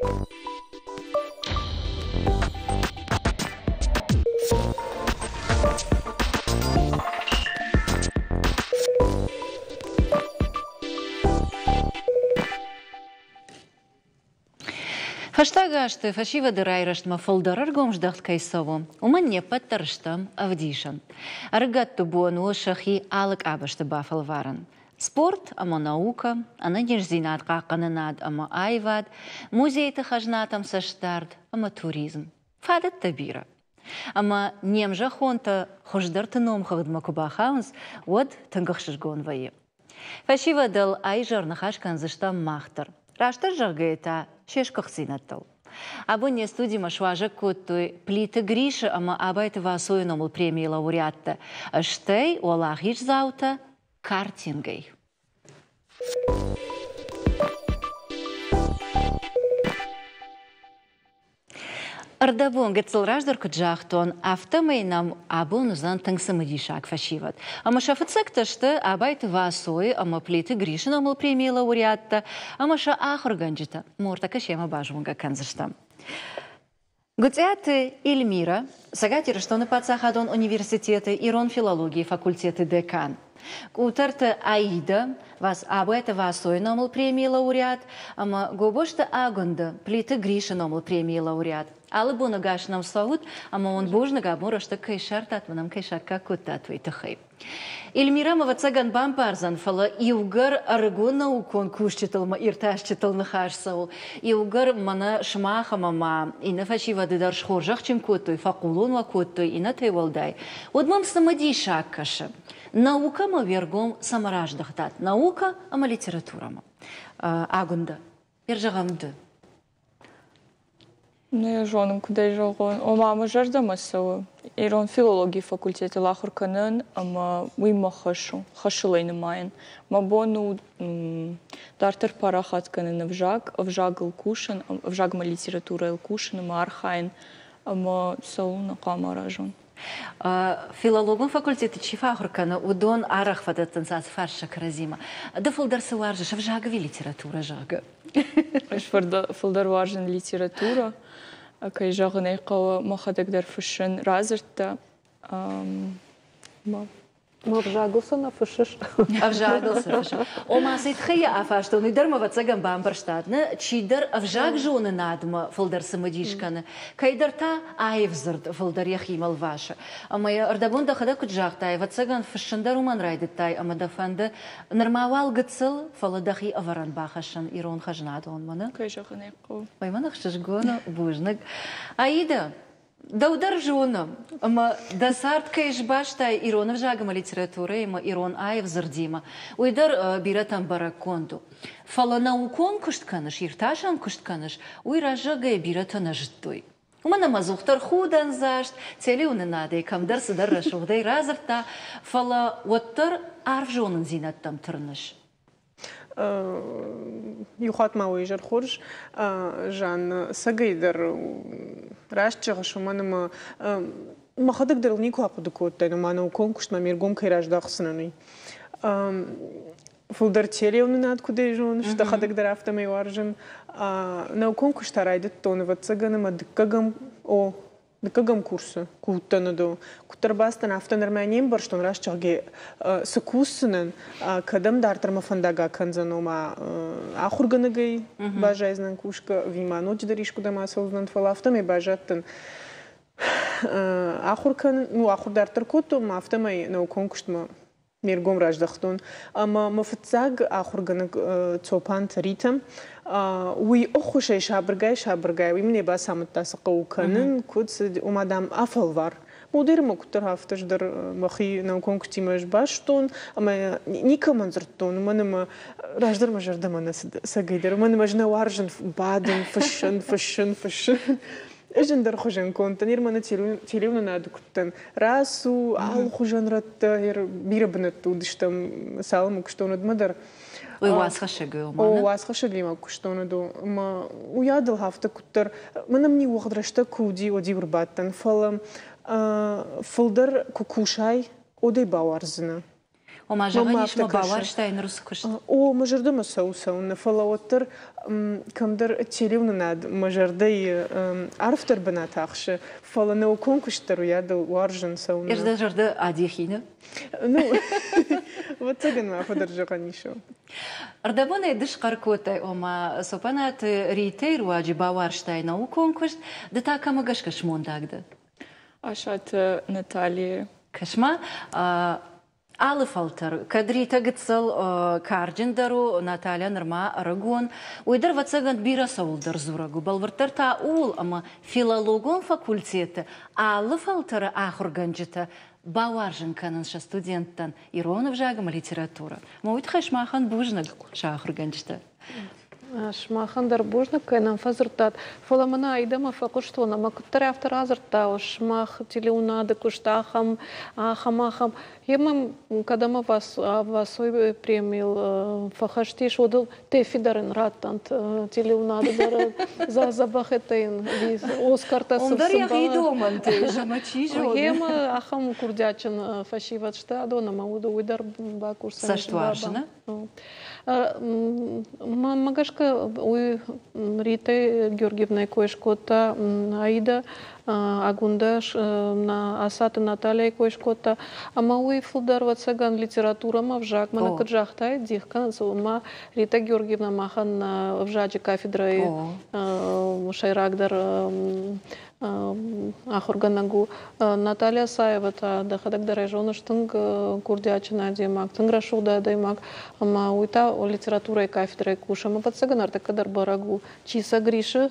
Фӕстаг азты фӕсивӕды райрӕзтмӕ фылдӕр ӕргом здӕхт кӕй цӕуы, уымӕн не ппӕт дӕр стӕм ӕвдисӕн. Ӕрыгӕтты бон у сӕхи алы къабӕзты бафӕлварын. Спорт ӕмӕ наукӕ, ӕнӕниздзинад хъахъхъӕнынад ӕмӕ аивад, музейты хӕзнатӕм цӕстдард ӕмӕ туризм. Фадӕттӕ бирӕ. Ӕмӕ не мзӕххонтӕ хуыздӕрты номхыгъдмӕ куы бахауынц, уӕд тынг ӕхсызгон вӕййы. Фӕсивӕдыл ӕизӕр ныхас кӕндзыстӕм мах дӕр. Растдӕр зӕгъгӕйӕ та се сгуыхтдзинӕдтыл. Абон не студимӕ суазӕг кодтой Плиты Грисы ӕмӕ Абайты Васойы номыл премийы лауреаттӕ, стӕй уӕлахиздзаутӕ картингӕй. Ӕрдӕбон гыццыл раздӕр куыд загътон, афтӕмӕй нӕм абон уыдзӕн тынг цымыдисаг фӕсивӕд. Ӕмӕ сӕ фыццӕгтӕ сты Абайты Васойы ӕмӕ Плиты Грисы номыл премийы лауреаттӕ ӕмӕ сӕ ахуыргӕнджытӕ. Мортӕкӕ семӕ базонгӕ кӕндзыстӕм. Гуцъиаты Эльмирӕ, Цӕгат Ирыстоны паддзахадон университеты ирон филологийы факультеты декан. Къутӕрты Аидӕ, Абайты Васойы номыл премийы лауреат ӕмӕ Гобозты Агуынды, Плиты Грисы номыл премийы лауреат. Алы боны гас нӕм цӕут ӕмӕ уын бузныг абон рӕстӕг кӕй ссардтат, мӕнӕн кӕй саккаг кодтат, уый тыххӕй. Эльмирӕ мӕ ӕвӕццӕгӕн бамбардзӕн, фӕлӕ иугӕр ӕрыгон наукон кусджытыл мӕ иртасджытыл ныхас цӕуы, иугӕр мӕнӕ сымах ӕмӕ ма иннӕ фӕсивӕды дӕр схорзӕхджын кодтой, фӕхъулон уӕ кодтой иннӕтӕй уӕлдай, уӕд мӕм цымыдисаг кӕсы. Наукӕмӕ уе ргом цӕмӕ раздӕхтат? Наукӕ ӕмӕ литературӕмӕ. Агуындӕ, зӕгъӕм ды. Нӕ йӕ зонын, куыдӕй зӕгъон. Ома мӕ зӕрдӕмӕ цӕуы. Ирон филологийы факультетыл ахуыр кӕнын ӕмӕ уый мӕ хӕс у, хӕсыл ӕй нымайын. Мӕ бон у дарддӕр парахат кӕнын ӕвзаг, ӕвзагыл кусын, ӕвзагмӕ литературӕйыл кусын ӕмӕ архайын ӕмӕ цӕуылнӕ хъуамӕ аразон. Филологон факультеты чи фӕахуыр кӕны, уыдон арӕх фӕдӕттынц ацы фарст сӕ кӕрӕдзимӕ. Ды фылдӕр цы уарзыс, ӕвзаг ӕви литературӕ, зӕгъгӕ? Ӕз фылдӕр уарзын литературӕ. Кӕй зӕгъын ӕй хъӕуы, мӕхӕдӕг дӕр фыссын радзырдтӕ. Ӕвзагыл цы нӕ фыссыс? Ӕвзагыл цы фыссыс? Ома, цы тыххӕй йӕ афарстон, уый дӕр мӕ ӕвӕццӕгӕн бамбӕрстат, нӕ? Чидӕр ӕвзаг зонынадмӕ фылдӕр цымыдис кӕны, кӕйдӕр та аив дзырд фылдӕр йӕхимӕ лвасы. Ӕмӕ йӕ ӕрдӕбон дӕхӕдӕг куыд загътай, ӕвӕццӕгӕн, фыссын дӕр уымӕн райдыдтай ӕмӕ дӕ фӕнды нырма уал гыццыл, фӕлӕ дӕхи ӕвӕрӕн бахӕссын ирон хӕзнадонмӕ, нӕ? Кӕй зӕгъын ӕй хъӕуы. Ой, мӕн ӕхсызгон у, бузныг. Аидӕ, Дӕу дӕр зонӕм, ӕмӕ дӕ цард кӕй сбастай ирон ӕвзаг ӕмӕ литературӕимӕ, ирон аив дзырдимӕ, уый дӕр бирӕтӕм бӕрӕггонд у. Фӕлӕ наукон куыст кӕныс, иртасӕн куыст кӕныс, уый раззагӕй бирӕтӕ нӕ зыдтой. Уымӕн ӕмӕ ӕдзухдӕр худӕндзаст, телеуынынадӕй кӕмдӕр цыдӕр рӕсугъдӕй радзырдта, фӕлӕ уӕддӕр арф зонындзинӕдтӕм тырныс. Иу хатт ма уый изӕр хорз, Жанна, цӕгӕйдӕр раст зӕгъыс, уымӕн ӕмӕ мӕхӕдӕг дӕр ыл никуы ахъуыды кодтаин, ома наукон куыстмӕ ме ргом кӕй раздӕхдзынӕн, уый. Фылдӕр телеуынынад куыдӕй зоныс, дӕхӕдӕг дӕр афтӕмӕй уарзын. Наукон куыст та райдыдтон, ӕвӕццӕгӕн, ӕмӕ дыккӕгӕм, о, Дыккӕгӕм курсы куы уыдтӕн уыдон, куыддӕр бацыдтӕн, афтӕ нырмӕ не мбӕрстон, раст зӕгъгӕ, цы кусдзынӕн, кӕдӕм дарддӕр мӕ фӕндаг акӕндзӕн, ома ахуыргӕнӕгӕй баззайдзынӕн кусгӕ, ӕви ма ноджыдӕр искуыдӕм ацӕудзынӕн, фӕлӕ афтӕмӕй баззадтӕн. Ахуыр кӕнын, ну, ахуыр дарддӕр кодтон, ӕмӕ афтӕмӕй наукон куыстмӕ ме ргом раздӕхтон. Ӕмӕ мӕ фыццаг ахуыргӕнӕг Цопанты Ритӕ, уый ӕххуысӕй сабыргай-сабыргай уый мын бацамыдта, цы хъӕуы кӕнын, куыд цы, ома, дам, афӕлвар. Модеры мӕ куыддӕр афтӕ ӕз дӕр мӕхи наукон куыстимӕ сбастон ӕмӕ никӕмӕн дзырдтон, уымӕн ӕмӕ раздӕр мӕ зӕрдӕмӕ нӕ цыд ӕцӕгӕйдӕр, уымӕн ӕмӕ ӕз нӕ уарзын бадын, фыссын, фыссын, фыссын. Ӕз ӕндӕр хуызӕн конд дӕн, мӕнӕ телеуынынады куыдтӕн. Рацу, алыхуызӕн рӕттӕ, бирӕ бынӕтты уыдыстӕм, цалынмӕ куыстон, уӕдмӕ дӕр. Уый уацхӕссӕгӕй О, уацхӕссӕгимӕ куыстон уыд. Ӕмӕ уыйадыл афтӕ куыддӕр, мӕнӕн не уӕгъд рӕстӕг куы уыди, уӕд-иу ӕрбадтӕн. Фӕлӕ фылдӕр куы кусай, уӕд ӕй бауарздзынӕ. Ома, зӕгъӕн ис, мӕ бауарзтай ныр уыцы куыст? О, мӕ зӕрдӕмӕ цӕуы цӕуын, фӕлӕ уӕддӕр кӕмдӕр телеуынынад мӕ зӕрдӕйы арфдӕр бынат ахсы, фӕлӕ наукон куыст дӕр уыйадыл уарзын цӕуын. Ӕз дӕ зӕрдӕ адих и, Ну, ӕвӕццӕгӕн ма фӕдӕр зӕгъӕн ис. Ӕрдӕбонӕй ды схъӕр кодтай, ома Цопанаты Ритӕйы руаджы бауарзтай наукон куыст, ды та кӕмӕ гӕсгӕ смондаг дӕ? Асаты Наталья. Кӕс-ма, алы фӕлтӕр, кӕд Ритӕ гыццыл карджындӕр у, Наталья нырма ӕрыгон, уый дӕр, ӕвӕццӕгӕн, бирӕ цӕуылдӕр дзурӕг у. Бӕлвырддӕр та ууыл, ӕмӕ филологон факультеты алы фӕлтӕры ахуыргӕнджытӕ бауарзын кӕнын сӕ студенттӕн ирон ӕвзаг ӕмӕ литературӕ. Ӕмӕ уый тыххӕй сымахӕн бузныг сӕ ахуыргӕнджытӕ. Сымахӕн дӕр бузныг, кӕй нӕм фӕдзырдтат. Фӕлӕ мӕнӕ Аидӕмӕ фӕхъуыстон ӕмӕ куыддӕр афтӕ радзырдта, сымах телеуынады куыст ахӕм, ахӕм, ахӕм. Емӕ кӕд ӕмӕ Васой премийыл фӕхӕст ис, уӕд ыл ТЭФИ дӕр ын раттӕнт, телеуынады дӕр дзӕбӕхӕттӕ йын Оскартӕ цы дӕр йӕхи домӕнтӕ ис ӕмӕ чи зоны. Емӕ ахӕм курдиатджын фӕсивӕд сты адон ӕмӕ уый дӕр бакусдзӕн. Цӕстуарзыны? Мӕнмӕ гӕсгӕ, уый Ритӕ Георгиевнӕ кой скодта, Аида Агундӕ Асаты Натальяйы кой скодта, ӕмӕ уый фылдӕр, ӕвӕццӕгӕн, литературӕмӕ, ӕвзагмӕ нӕ куыд загътай, дих кӕнынц, уымӕ Рита Георгиевна махӕн ӕвзаджы кафедрӕйы сӕйрагдӕр ахуыргӕнӕг у. Наталья Асаева та дӕхӕдӕг дӕр ӕй зоныс, тынг курдиатджын адӕймаг, тынг рӕсугъд адӕймаг, ӕмӕ уый та литературӕйы кафедрӕйы кусы. Ӕмӕ ӕвӕццӕгӕн ӕртӕккӕ дӕр бӕрӕг у, чи сӕ Грисы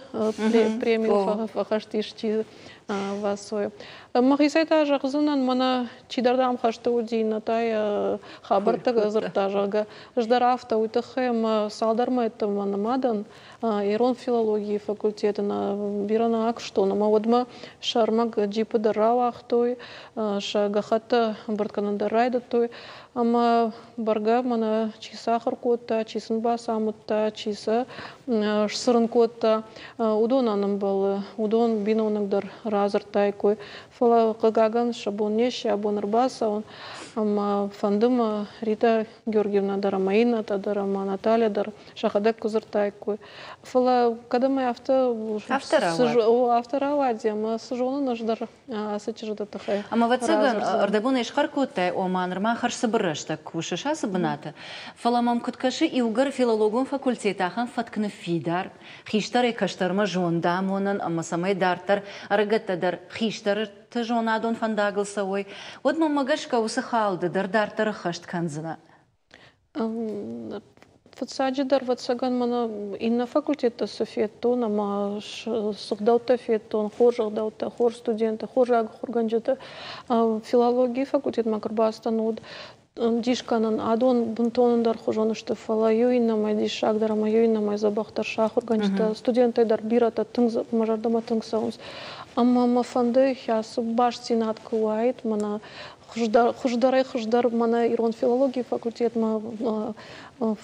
премийыл фӕхӕст ис, чи Васойы. Мӕхицӕй та зӕгъдзынӕн, мӕнӕ чидӕр дам хӕсты уыди, иннӕтӕй хабӕрттӕ дзырдта, зӕгъгӕ. Ӕз дӕр афтӕ уый тыххӕй ӕмӕ цалдӕр мӕйты мӕ нымадӕн ирон филологийы факультеты бирӕ нӕ акуыстон, ӕмӕ уӕдмӕ сӕрмӕг джипы дӕр рауагътой, сӕ гӕххӕттӕ ӕмбырд кӕнын дӕр райдыдтой. Ӕмӕ бӕргӕ мӕнӕ чи сӕ ахуыр кодта, чи сын бацамыдта, чи сӕ сцырын кодта, уыдонӕн ӕмбӕлы, уыдон биноныгдӕр радзырдтаиккой. Фӕлӕ, хъыгагӕн, сӕ бон не сси абон ӕрбацӕуын. Ӕмӕ фӕнды мӕ Рита Георгиевна дӕр ӕмӕ иннӕтӕ дӕр ӕмӕ Наталья дӕр сӕхӕдӕг куы дзырдтаиккой. Фӕлӕ кӕд ӕмӕ афтӕ афтӕ рауади, ӕмӕ цы зонын ӕз дӕр ацы чызджыты тыххӕй. Ӕмӕ ӕвӕццӕгӕн, ӕрдӕбонӕй схъӕр кодтай, ома нырма хӕрзцыбыр рӕстӕг кусыс ацы бынаты. Фӕлӕ мӕм куыд кӕсы, иугӕр филологон факультет ахӕм фӕтк ныффидар, хистӕрӕй кӕстӕрмӕ зондамонӕн ӕмӕ цӕмӕй дарддӕр ӕрыгӕттӕ дӕр хистӕрты зонадон фӕндагыл цӕуой, уӕд мӕнмӕ гӕсгӕ уыцы хӕлды дӕр дарддӕр ӕххӕст кӕндзынӕ. Фыццаджыдӕр, ӕвӕццӕгӕн, мӕнӕ иннӕ факультеттӕ цы федтон ӕмӕ цы гъдӕуттӕ федтон, хорз ӕгъдӕуттӕ, хорз студенттӕ, хорз ахуыргӕнджытӕ. Филологийы факультетмӕ куы ӕрбацыдтӕн, уӕд дис кӕнын, адон бынтон ӕндӕрхуызон сты, фӕлӕ иу иннӕмӕй диссагдӕр ӕмӕ иу иннӕмӕй дзӕбӕхдӕр сӕ ахуыргӕнджытӕ, студенттӕй дӕр бирӕтӕ тынг мӕ зӕрдӕмӕ тынг цӕуынц. Ӕмӕ мӕ фӕнды, ацы бастдзинад куы уаид, мӕнӕ хуыздӕрӕй хуыздӕр мӕнӕ ирон филологийы факультетмӕ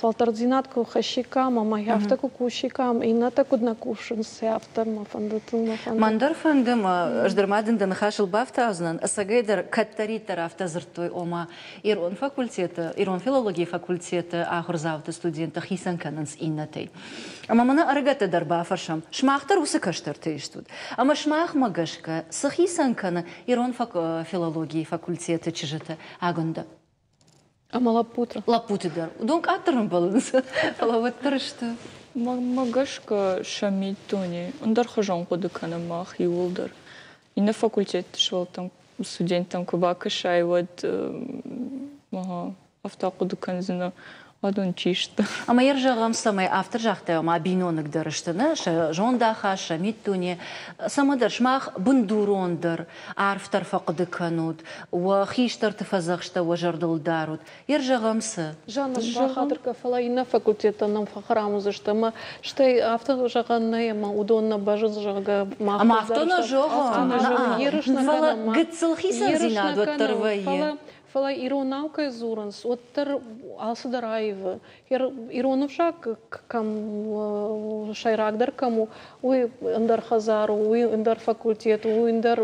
фӕлтӕрддзинад куы хӕссиккам ӕмӕ афтӕ куы кусиккам, иннӕтӕ куыд нӕ кусынц, афтӕ мӕ фӕнды, тынг мӕ фӕнды. Мӕн дӕр фӕнды, мӕ ӕз дӕр ма дын дӕ ныхасыл бафтаудзынӕн, ӕцӕгӕйдӕр кӕддӕриддӕр афтӕ дзырдтой, ома ирон факультеты, ирон филологийы факультеты ахуырдзауты студенттӕ хицӕн кӕнынц иннӕтӕй. Ӕмӕ мӕнӕ ӕрыгӕтты дӕр бафӕрсӕм, сымах дӕр уыцы кӕстӕртӕ стут. Ӕмӕ сымахмӕ гӕсгӕ цы хицӕн кӕны ирон филологийы факультеты чызджыты Агуындӕ? Ӕмӕ лӕппуты? Лӕппуты дӕр. Уыдон къаддӕр ӕмбӕлынц, фӕлӕ уӕддӕр сты. Мӕнмӕ гӕсгӕ сӕ миддуне ӕндӕрхуызон хъуыды кӕнӕм мах иууылдӕр. Иннӕ факультетты сывӕллӕттӕм, студенттӕм куы бакӕсай, уӕд афтӕ хъуыды кӕндзынӕ, адон чи сты. Ӕмӕ йӕ зӕгъӕм, цӕмӕй автор загъта, ома биноныгдӕр сты, нӕ сӕ зондахаст, сӕ миддуне, цӕмӕдӕр сымах бындурондӕр, арфдӕр фӕхъуыды кӕнут, уӕ хистӕрты фӕдзӕхстӕ уӕ зӕрдыл дарут. Йе рзӕгъӕм цы? Жанна, бахатыр кӕн, фӕлӕ иннӕ факультеттӕ нӕм фӕхӕрам уыдзысты ӕмӕ стӕй афтӕ зӕгъӕн нӕй, ӕмӕ уыдон нӕ бӕззынц, зӕгъгӕ, мах Ӕмӕ афтӕ нӕ зӕгъӕм, фӕлӕ гыццыл хицӕндзинад уӕддӕр вӕййы. Фӕлӕ иронау кӕй дзурынц, уӕддӕр алцыдӕр аивы. Ирон ӕвзаг кӕм сӕйрагдӕр кӕм у, уый ӕндӕр хӕдзар у, уый ӕндӕр факультет у, уый ӕндӕр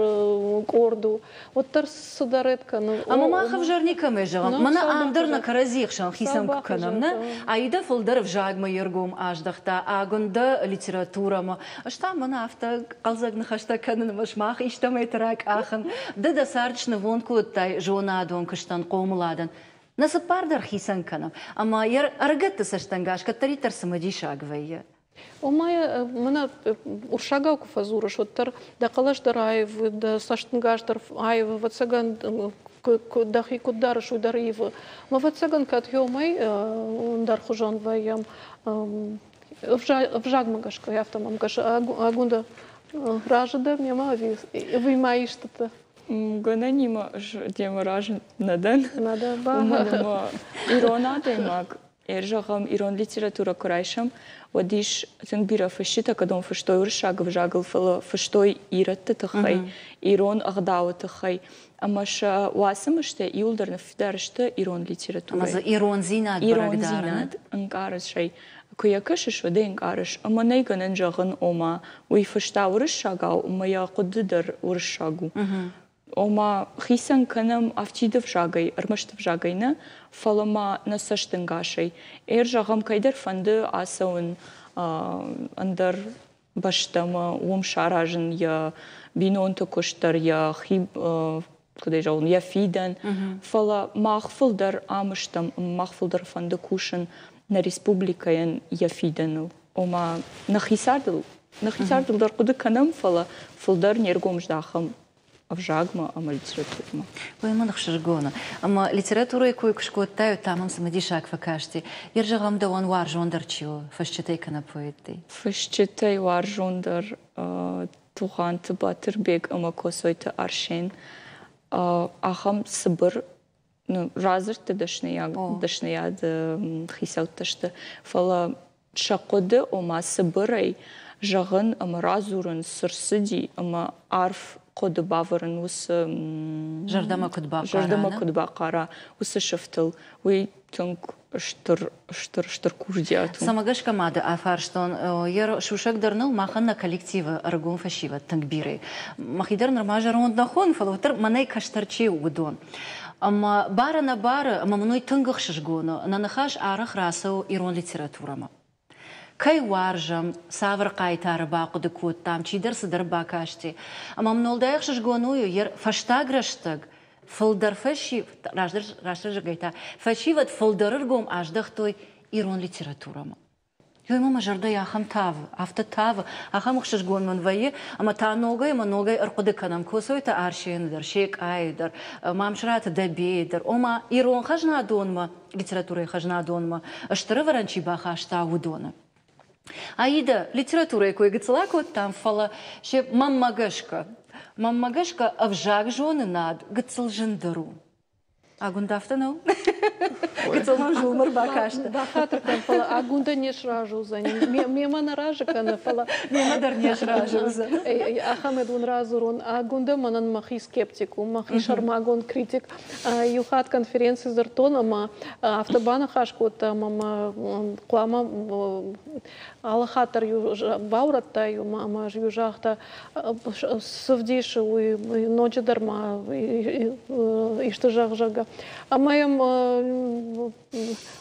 къорд у. Уӕддӕр цыдӕр ӕд кӕны. Ӕмӕ мах ӕвзӕр никӕмӕй зӕгъӕм. Мӕнӕ ам дӕр нӕ кӕрӕдзийы хсӕн хицӕн куы кӕнӕм, нӕ? Аидӕ фылдӕр ӕвзагмӕ йе ргом аздӕхта, Агуындӕ литературӕмӕ. Ӕз та мӕнӕ афтӕ хъӕлдзӕг ныхӕстӕ кӕнынмӕ сымах истӕмӕйты ракъахын. Ды дӕ цард снывонд кодтай зонадон куыстӕн, хъомыладӕн. Нӕ цыппар дӕр хицӕн кӕнӕм, ӕмӕ йӕ ӕрыгӕтты цӕстӕнгас кӕддӕриддӕр цымыдисаг вӕййы. Ома, мӕнӕ урсагау куы фӕдзурыс, уӕддӕр дӕ хъӕлӕс дӕр аивы, дӕ цӕстӕнгас дӕр аивы, ӕвӕццӕгӕн, дӕхи куыд дарыс, уый дӕр ивы. Ӕмӕ, ӕвӕццӕгӕн, кӕд уымӕй ӕндӕрхуызон вӕййӕм, ӕвзагмӕ гӕсгӕ, афтӕ мӕм кӕсы. Агундӕ, разы дӕ мемӕ ӕви ма истытӕ? Гӕнӕнимӕ ӕз демӕ разы нӕ дӕн. Нӕ дӕ ба. Уымӕн ӕмӕ ирон адӕймаг, зӕгъӕм, ирон литературӕ куы райсӕм, уӕд ис тынг бирӕ фысджытӕ, кӕдон фыстой уырыссаг ӕвзагыл, фӕлӕ фыстой ирӕтты тыххӕй, ирон ӕгъдауы тыххӕй. Ӕмӕ сӕ уацмыстӕ иуылдӕр ныффидар сты ирон литературӕйы. Ӕмӕ дзы ирондзинад бӕрӕг дары. Ирондзинад ӕнкъарыс ӕй. Куы йӕ кӕсыс, уӕд ӕй ӕнкъарыс. Ӕмӕ нӕй гӕнӕн зӕгъын, ома, уый фыста уырыссагау ӕмӕ йӕ хъуыды дӕр уырыссаг у. Ома, хицӕн кӕнӕм афтид ӕвзагӕй, ӕрмӕст ӕвзагӕй нӕ, фӕлӕ ма нӕ цӕстӕнгасӕй. Ӕрзӕгъӕм, кӕйдӕр фӕнды ацӕуын ӕндӕр бӕстӕмӕ, уым саразын йӕ бинонты куыст дӕр, йӕхи куыд ӕй зӕгъон, йӕ фидӕн. Фӕлӕ мах фылдӕр ам стӕм, мах фылдӕр фӕнды кусын нӕ республикӕйӕн йӕ фидӕныл. Ома нӕхи цардыл, нӕхи цардыл дӕр хъуыды кӕнӕм, фӕлӕ фылдӕр не ргом здахӕм ӕвзагмӕ ӕмӕ литературӕмӕ. Уый мын ӕхсызгон у. Ӕмӕ литературӕйы кой куы скодтай, уӕд та мӕм цымыдисаг фӕкасти. Йе зӕгъӕм, дӕуӕн уарзондӕр чи у, фысджытӕй кӕнӕ поэттӕй? Фысджытӕй уарзондӕр Тугъанты Батырбег ӕмӕ Коцойты Арсен. Ахӕм цыбыр радзырдты дӕсныйады хицӕуттӕ сты, фӕлӕ сӕ хъуыды, ома цыбырӕй зӕгъын ӕмӕ радзурын, цы рцыди, ӕмӕ арф хъуыды бавӕрын уыцы зӕрдӕмӕ куыд бахъара, зӕрдӕмӕ куыд бахъара уыцы сыфтыл, уый тынг стыр стыр стыр курдиат у. Цӕмӕ гӕсгӕ ма дӕ афарстон, йӕ сусӕг дӕр ныл махӕн нӕ коллективы ӕрыгон фӕсивӕд тынг бирӕ. Мӕхи дӕр нырма зӕронд нӕ хонын, фӕлӕ уӕддӕр мӕнӕй кӕстӕр чи у, уыдон. Ӕмӕ бары-нӕбары, ӕмӕ мын уый тынг ӕхсызгон у, нӕ ныхас арӕх рацӕуы ирон литературӕмӕ. Кӕй уарзӕм, цавӕр хъайтары бахъуыды кодтам, чидӕр цыдӕр бакасти. Ӕмӕ мын уӕлдай ӕхсызгон у, йӕ фӕстаг рӕстӕг фылдӕр фӕсивӕд, раздӕр, растдӕр та, фӕсивӕд фылдӕр ӕргом аздӕхтой ирон литературӕмӕ. Уый мӕ зӕрдӕйы ахӕм тавы, афтӕ тавы, ахӕм ӕхсызгон мын вӕййы, ӕмӕ та ногӕй ӕмӕ ногӕй ӕрхъуыды кӕнӕм Коцойты Арсены дӕр, Секъайы дӕр, Мамсыраты Дӕбейы дӕр, ома ирон хӕзнадонмӕ, литературӕйы хӕзнадонмӕ стыр ӕвӕрӕн чи бахаста, уыдоны. Аидӕ, литературӕйы кой гыццыл акодтам, фӕлӕ се мӕнмӕ гӕсгӕ, мӕнмӕ гӕсгӕ ӕвзагзонынад гыццыл зындӕр у. Агуында афтӕ нӕу? Гыццыл мӕм зулмӕ рбакаст. Бахатыр кӕн, фӕлӕ Агундӕ не сразы уыдзӕни. Мемӕ нӕ разы кӕны, фӕлӕ... Мемӕ дӕр не сразы уыдзӕн. Ахӕм уын радзурон. Агундӕ мӕнӕн мӕхи скептик у, мӕхи сӕрмагонд критик. Иу хатт конференци дзырдтон ӕмӕ афтӕ баныхас кодта, ӕмӕ мӕ хъуамӕ алы хатт дӕр иу баурӕдта иу ӕмӕ иу загъта, цы вдисы, уый ноджыдӕр ма исты зӕгъ, зӕгъгӕ. Ӕмӕ йӕм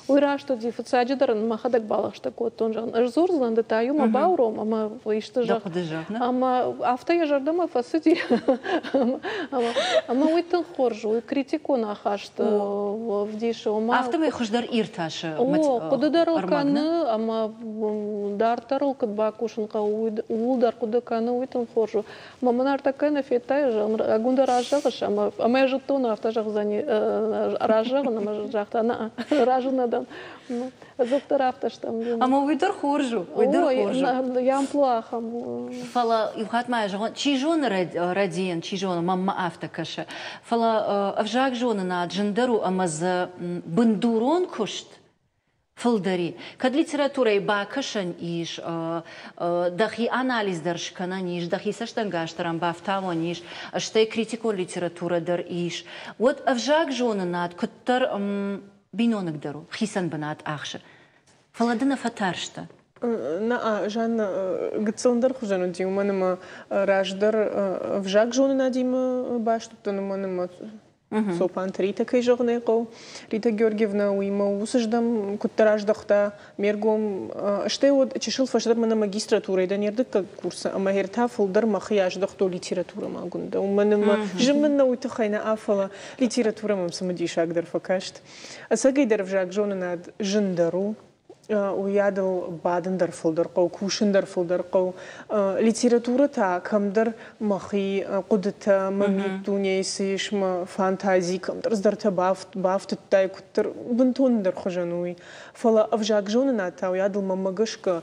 уый раст уыди, фыццаджыдӕр ын мӕхӕдӕг балӕгъстӕ кодтон, зӕгъын, ӕз дзурдзынӕн, ды та иу мӕ бауром ӕмӕ исты зӕгъ. Ӕмӕ афтӕ йӕ зӕрдӕмӕ фӕцыди. Ӕмӕ уый тынг хорз у, уый критикон ахаст вдисы. Афтӕмӕй хуыздӕр иртасы О, хъуыды дӕр ыл кӕны, ӕмӕ дарддӕр ыл куыд бакусын хъӕуы, ууыл дӕр хъуыды кӕны, уый тынг хорз у. Мӕ мын ӕртӕккӕ нӕ федтай, зӕгъын, Агундӕ раст зӕгъыс, ӕмӕ ӕмӕ зыдтон, афтӕ зӕгъдзӕни, раст зӕгъын, ӕмӕ загъта, нӕ, разы нӕ дӕн. Ӕдзухдӕр афтӕ стӕм. Ӕмӕ уый дӕр хорз у, уый дӕр хорз у. Йӕ амплуа ахӕм у. Фӕлӕ иу хатт ма зӕгъон, чи зоны рӕдийын, чи зоны, мӕнмӕ афтӕ кӕсы. Фӕлӕ ӕвзагзонынад зындӕр у ӕмӕ дзы бындурон куыст. Фылдӕр и. Кӕд литературӕйы бакӕсӕн ис, дӕхи анализ дӕр скӕнӕн ис, дӕхи цӕстӕнгас дӕр ӕм бафтауӕн ис, стӕй критикон литературӕ дӕр ис, уӕд ӕвзагзонынад куыддӕр биноныгдӕр у, хицӕн бынат ахсы. Фӕлӕ ды нӕ фӕтарстӕ? Нӕ, Жанна, гыццылдӕр хуызӕн уыди, уымӕн ӕмӕ раздӕр ӕвзагзонынадимӕ баст уыдтӕн, уымӕн ӕмӕ Цопанты Ритӕ, кӕй зӕгъын ӕй хъӕуы. Рита Георгиевна уыимӕ уыцыздӕм куыддӕр аздӕхта ме ргом. Стӕй уӕд чысыл фӕстӕдӕр мӕнӕ магистратурӕйы дӕн ӕрдыккаг курсы ӕмӕ ӕртӕ фылдӕр мӕхи аздӕхтон литературӕмӕ Агуындӕ. Уымӕн ӕмӕ зын мын нӕ уый тыххӕй нӕ, фӕлӕ литературӕ мӕм цымыдисагдӕр фӕкаст. Ӕцӕгӕйдӕр ӕвзагзонынад зындӕр у. Уыйадыл бадын дӕр фылдӕр хъӕуы, кусын дӕр фылдӕр хъӕуы. Литературӕ та кӕмдӕр мӕхи хъуыдытӕ, мӕ миддунейы цы ис, мӕ фантази кӕмдӕр цыдӕртӕ бафтыдтай, куыддӕр бынтон ӕндӕр хуызӕн у уый. Фӕлӕ ӕвзагзонынад та уыйадыл мӕнмӕ гӕсгӕ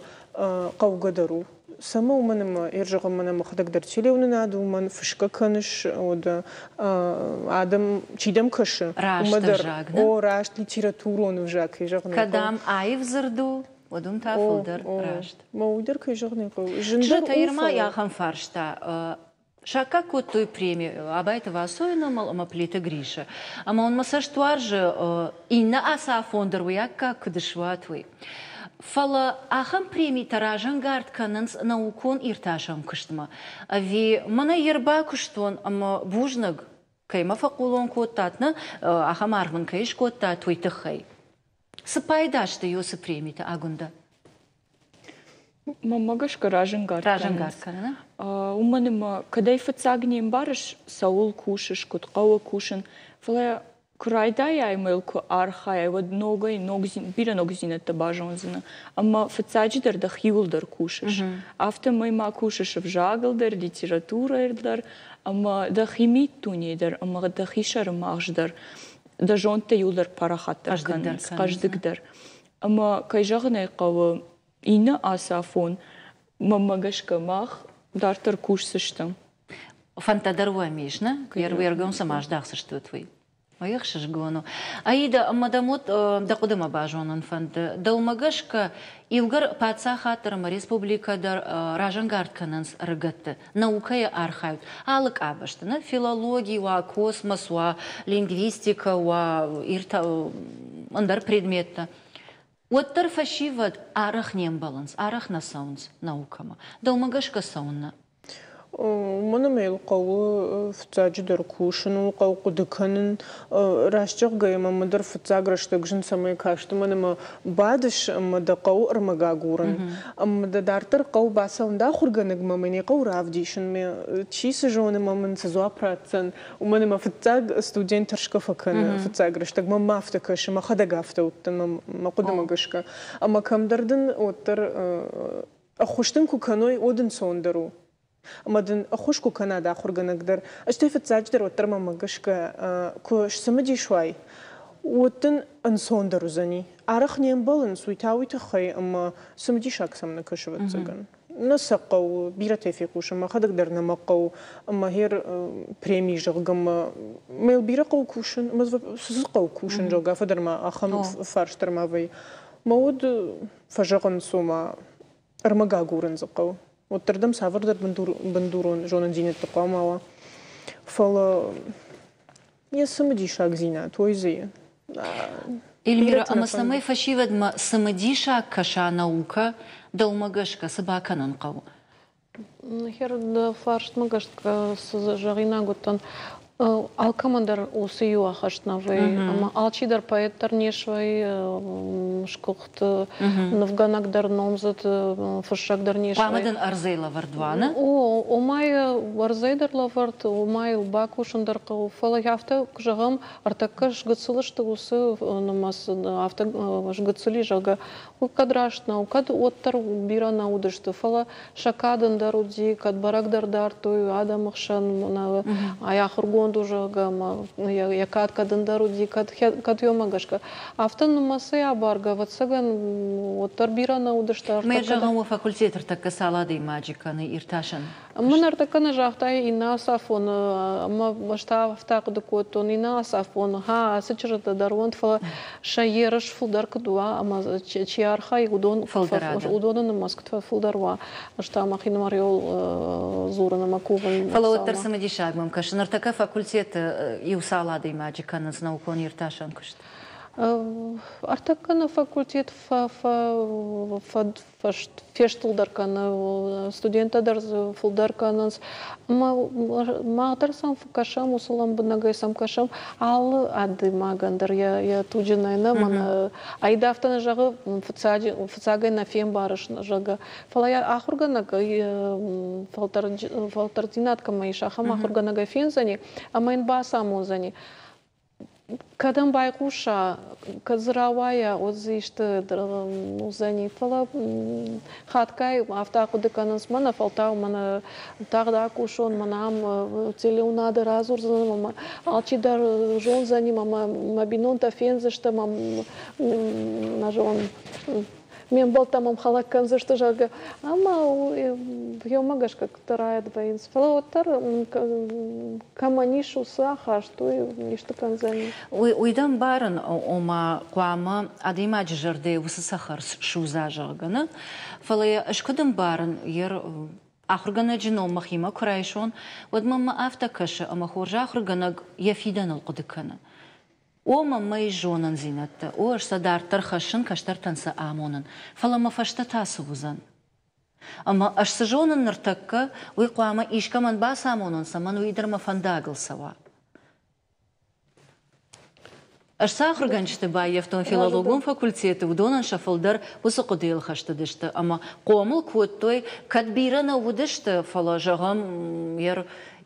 хъӕугӕ дӕр у. Цӕмӕ уымӕн ӕмӕ ӕрзӕгъӕм мӕнӕ мӕхӕдӕг дӕр телеуынынад уымӕн фысгӕ кӕныс, уӕдӕ адӕм, чи дӕм кӕсы, раст уымӕ дӕр ӕвзаг, нӕ? О, раст литературон ӕвзаг, кӕй зӕгъын ӕй Кӕд хъӕуы. ам аив дзырд у, уӕд уым та фылдӕр раст. Мӕ уый дӕр кӕй зӕгъын ӕй хъӕуы. Зындӕр Чызджытӕ у, Ирма фӕлӕ ахӕм фарста. Саккаг кодтой преми Абайты Васойы номыл ӕмӕ Плиты Грисы. Ӕмӕ уын мӕ цӕст уарзы, иннӕ ацафон дӕр уый аккаг куыд суат, уый. Фӕлӕ ахӕм премитӕ разӕнгард кӕнынц наукон иртасӕн куыстмӕ. Ӕви мӕнӕ йе рбакуыстон ӕмӕ бузныг, кӕй мӕ фӕхъулон кодтат, нӕ, ахӕм аргъ мын кӕй скодтат, уый тыххӕй. Цы пайда сты уыцы премитӕ, Агуындӕ? Мӕнмӕ гӕсгӕ разӕнгард Разӕнгард кӕнын. Уымӕн ӕмӕ кӕдӕй фыццаг не мбарыс, цӕуыл кусыс, куыд хъӕуы кусын, фӕлӕ куы райдайай ӕмӕ йыл куы архайай, уӕд ногӕй ног бирӕ ногдзинӕдтӕ базондзынӕ. Ӕмӕ фыццаджыдӕр дӕхиуыл дӕр кусыс. Афтӕмӕй ма кусыс ӕвзагыл дӕр, литературӕйыл дӕр, ӕмӕ дӕхи миддунейы дӕр, ӕмӕ дӕхи сӕры магъз дӕр. Дӕ зондтӕ иуылдӕр парахатдӕр кӕнынц, хъӕздыгдӕр. Ӕмӕ, кӕй зӕгъын ӕй хъӕуы, иннӕ ацафон, мӕнмӕ гӕсгӕ, мах дарддӕр кусдзыстӕм. Фӕндтӕ дӕр уӕм ис, нӕ? Уе ргом цӕмӕ аздӕхдзыстут, уый. Ой, ӕхсызгон у. Аида, ӕмӕ дӕм уӕд дӕ хъуыдымӕ базонын фӕнды. Дӕумӕ гӕсгӕ, иугӕр паддзахад дӕр ӕмӕ республикӕ дӕр разӕнгард кӕнынц ӕрыгӕтты, наукӕйы архайут алы къабӕзты, нӕ? Филологи уа, космос уа, лингвистикӕ уа, ӕндӕр предметтӕ. Уӕддӕр фӕсивӕд арӕх не мбӕлынц, арӕх нӕ цӕуынц наукӕмӕ. Дӕумӕ гӕсгӕ цӕуыннӕ? Уымӕн ӕмӕ йыл хъӕуы фыццаджыдӕр кусын, ууыл хъӕуы хъуыды кӕнын. Раст зӕгъгӕйӕ мӕм дӕр фыццаг рӕстӕг зын цӕмӕй каст, уымӕн ӕмӕ бадыс ӕмӕ дӕ хъӕуы ӕрмӕг агурын. Ӕмӕ дӕ дарддӕр хъӕуы бацӕуын дӕ ахуыргӕнӕгмӕ, мӕ не хъӕуы равдисын, мӕ чи цы зоны ӕмӕ мын цы дзуапп ратдзӕн. Уымӕн ӕмӕ фыццаг студент тӕрсгӕ фӕкӕны фыццаг рӕстӕг. Мӕнмӕ афтӕ кӕсы, мӕхӕдӕг афтӕ уыдтӕн мӕ хъуыдымӕ гӕсгӕ. Ӕмӕ кӕмдӕр дын уӕддӕр ӕххуыс дын куы кӕной, уӕд ӕнцондӕр у. Ӕмӕ дын ӕххуыс куы кӕна дӕ ахуыргӕнӕг дӕр, стӕй фыццаджыдӕр уӕддӕр мӕнмӕ гӕсгӕ куы сцымыдис уай, уӕд дын ӕнцондӕр уыдзӕни. Арӕх не мбӕлынц, уый та уый тыххӕй, ӕмӕ цымыдисаг сӕм нӕ кӕсы, ӕвӕццӕгӕн. Нӕ сӕ хъӕуы, бирӕтӕй фехъусын, мӕхӕдӕг дӕр нӕ мӕ хъӕуы, ӕмӕ гъер преми, зӕгъгӕ, мӕ мӕ бирӕ хъӕуы кусын, ӕмӕ цы дзы хъӕуы кусын, зӕгъгӕ, афтӕ дӕр ма ахӕм фарст дӕр ма вӕййы. Мӕ уд фӕзӕгъынц, ома ӕрмӕг агурын дзы хъӕуы. Уӕддӕр дӕм цавӕрдӕр бындурон зонындзинӕдтӕ хъуамӕ уа. Фӕлӕ йӕ цымыдисагдзинад, уый дзы и. Эльмира, ӕмӕ цӕмӕй фӕсивӕдмӕ цымыдисаг кӕса наукӕ, дӕумӕ гӕсгӕ цы бакӕнын хъӕуы? Хер, дӕ фарстмӕ гӕсгӕ цы зӕгъинаг уыдтӕн, алкӕмӕн дӕр уыцы иу ахаст нӕ вӕййы. Ӕмӕ алчидӕр поэт дӕр не свӕййы, сгуыхт нывгӕнӕг дӕр, номдзыд фыссӕг дӕр не свӕййы. Хъуамӕ дын ӕрдзӕй лӕвӕрд уа, нӕ? О, омӕ ӕрдзӕй дӕр лӕвӕрд, омӕ йыл бакусын дӕр хъӕуы. Фӕлӕ афтӕ куы зӕгъӕм, ӕртӕккӕ сгыццыл сты уыцы нымӕц, афтӕ сгыццыл и, зӕгъгӕ, Уый кӕд раст нӕу, кӕд уӕддӕр бирӕ нӕ уыдысты, фӕлӕ сӕ кад ӕндӕр уыди, кӕд бӕрӕгдӕр дардтой адӕмы хсӕн, ай ахуыргонд. зындгонд у, зӕгъгӕ, ӕмӕ йӕ кад кӕд ӕндӕр уыди, кӕд уымӕ гӕсгӕ. Афтӕ нымӕцӕй абаргӕ, ӕвӕццӕгӕн, уӕддӕр бирӕ нӕ уыдысты. Мӕ зӕгъӕн, уӕ факультет ӕртӕккӕ цал адӕймаджы кӕны иртасӕн? Мын ӕртӕккӕ нӕ загътай иннӕ ацафоны, ӕмӕ ӕз та афтӕ ахъуыды кодтон, иннӕ ацафоны, ха, ацы чызджытӕ дӕр уӕнт, фӕлӕ сӕ ерыс фылдӕр куыд уа, ӕмӕ чи архайы, уыдон уыдоны нымӕц куыд фӕфылдӕр уа, ӕз та мӕхинымӕр иуыл дзурын ӕмӕ кувын. Фӕлӕ уӕддӕр цымыдисаг мӕм кӕсы, ныртӕккӕ факультеты иу цал адӕймаджы кӕнынц наукон иртасӕн куыст? Ӕртӕккӕ нӕ факультет фестылдӕр кӕны, студенттӕ дӕр дзы фылдӕр кӕнынц. Ӕмӕ мах дӕр сӕм кӕсӕм, уыцы лӕмбынӕгӕй сӕм кӕсӕм. Алы адӕймагӕн дӕр йӕ туджы нӕй нӕ, мӕнӕ Аида афтӕ нӕ зӕгъы, фыццагӕй нӕ фембарыс, зӕгъгӕ. Фӕлӕ йӕ ахуыргӕнӕг фӕлтӕрддзинад кӕмӕ ис, ахӕм ахуыргӕнӕгӕй фендзӕни ӕмӕ йын бацамондзӕни. Кӕдӕм байхъуса, кӕд дзы рауайа, уӕд дзы исты уыдзӕни. Фӕлӕ хатгай афтӕ ахъуыды кӕнынц, мӕнӕ фӕлтау мӕнӕ тагъд акусон, мӕнӕ ам телеуынады радзурдзынӕн ӕмӕ алчидӕр зондзӕни, мӕ мӕ бинонтӕ фендзысты, мӕ нӕ зон, ме мбӕлттӕ мӕм хӕлӕг кӕндзысты, зӕгъгӕ. Ӕмӕ еумӕ гӕсгӕ куыддӕр райӕд вӕййынц. Фӕлӕ уӕддӕр кӕмӕн ис уыцы ахаст, уый исты кӕндзӕни. Уый дӕ ӕмбарын, ома хъуамӕ адӕймаджы зӕрдӕйы уыцы цӕхӕр судза, зӕгъгӕ, нӕ? Фӕлӕ йӕ ӕз куыд ӕмбарын, йе ахуыргӕнӕджы ном мӕхимӕ куы райсон, уӕд мӕм афтӕ кӕсы, ӕмӕ хорз ахуыргӕнӕг йӕ фидӕныл хъуыды кӕны. О, мӕнмӕ ис зонындзинӕдтӕ, о, ӕз сӕ дарддӕр хӕссын, кӕстӕртӕн сӕ амонын, фӕлӕ мӕ фӕстӕ та цы уыдзӕн? Ӕмӕ ӕз цы зонын ныртӕккӕ, уый хъуамӕ искӕмӕн бацамонон, цӕмӕн уый дӕр мӕ фӕндагыл цӕуа. Ӕз цы ахуыргӕнджыты баййӕфтон филологон факультеты, уыдонӕн сӕ фылдӕр уыцы хъуыдыйыл хӕст уыдысты ӕмӕ хъомыл кодтой, кӕд бирӕ нӕ уыдысты, фӕлӕ, зӕгъӕм,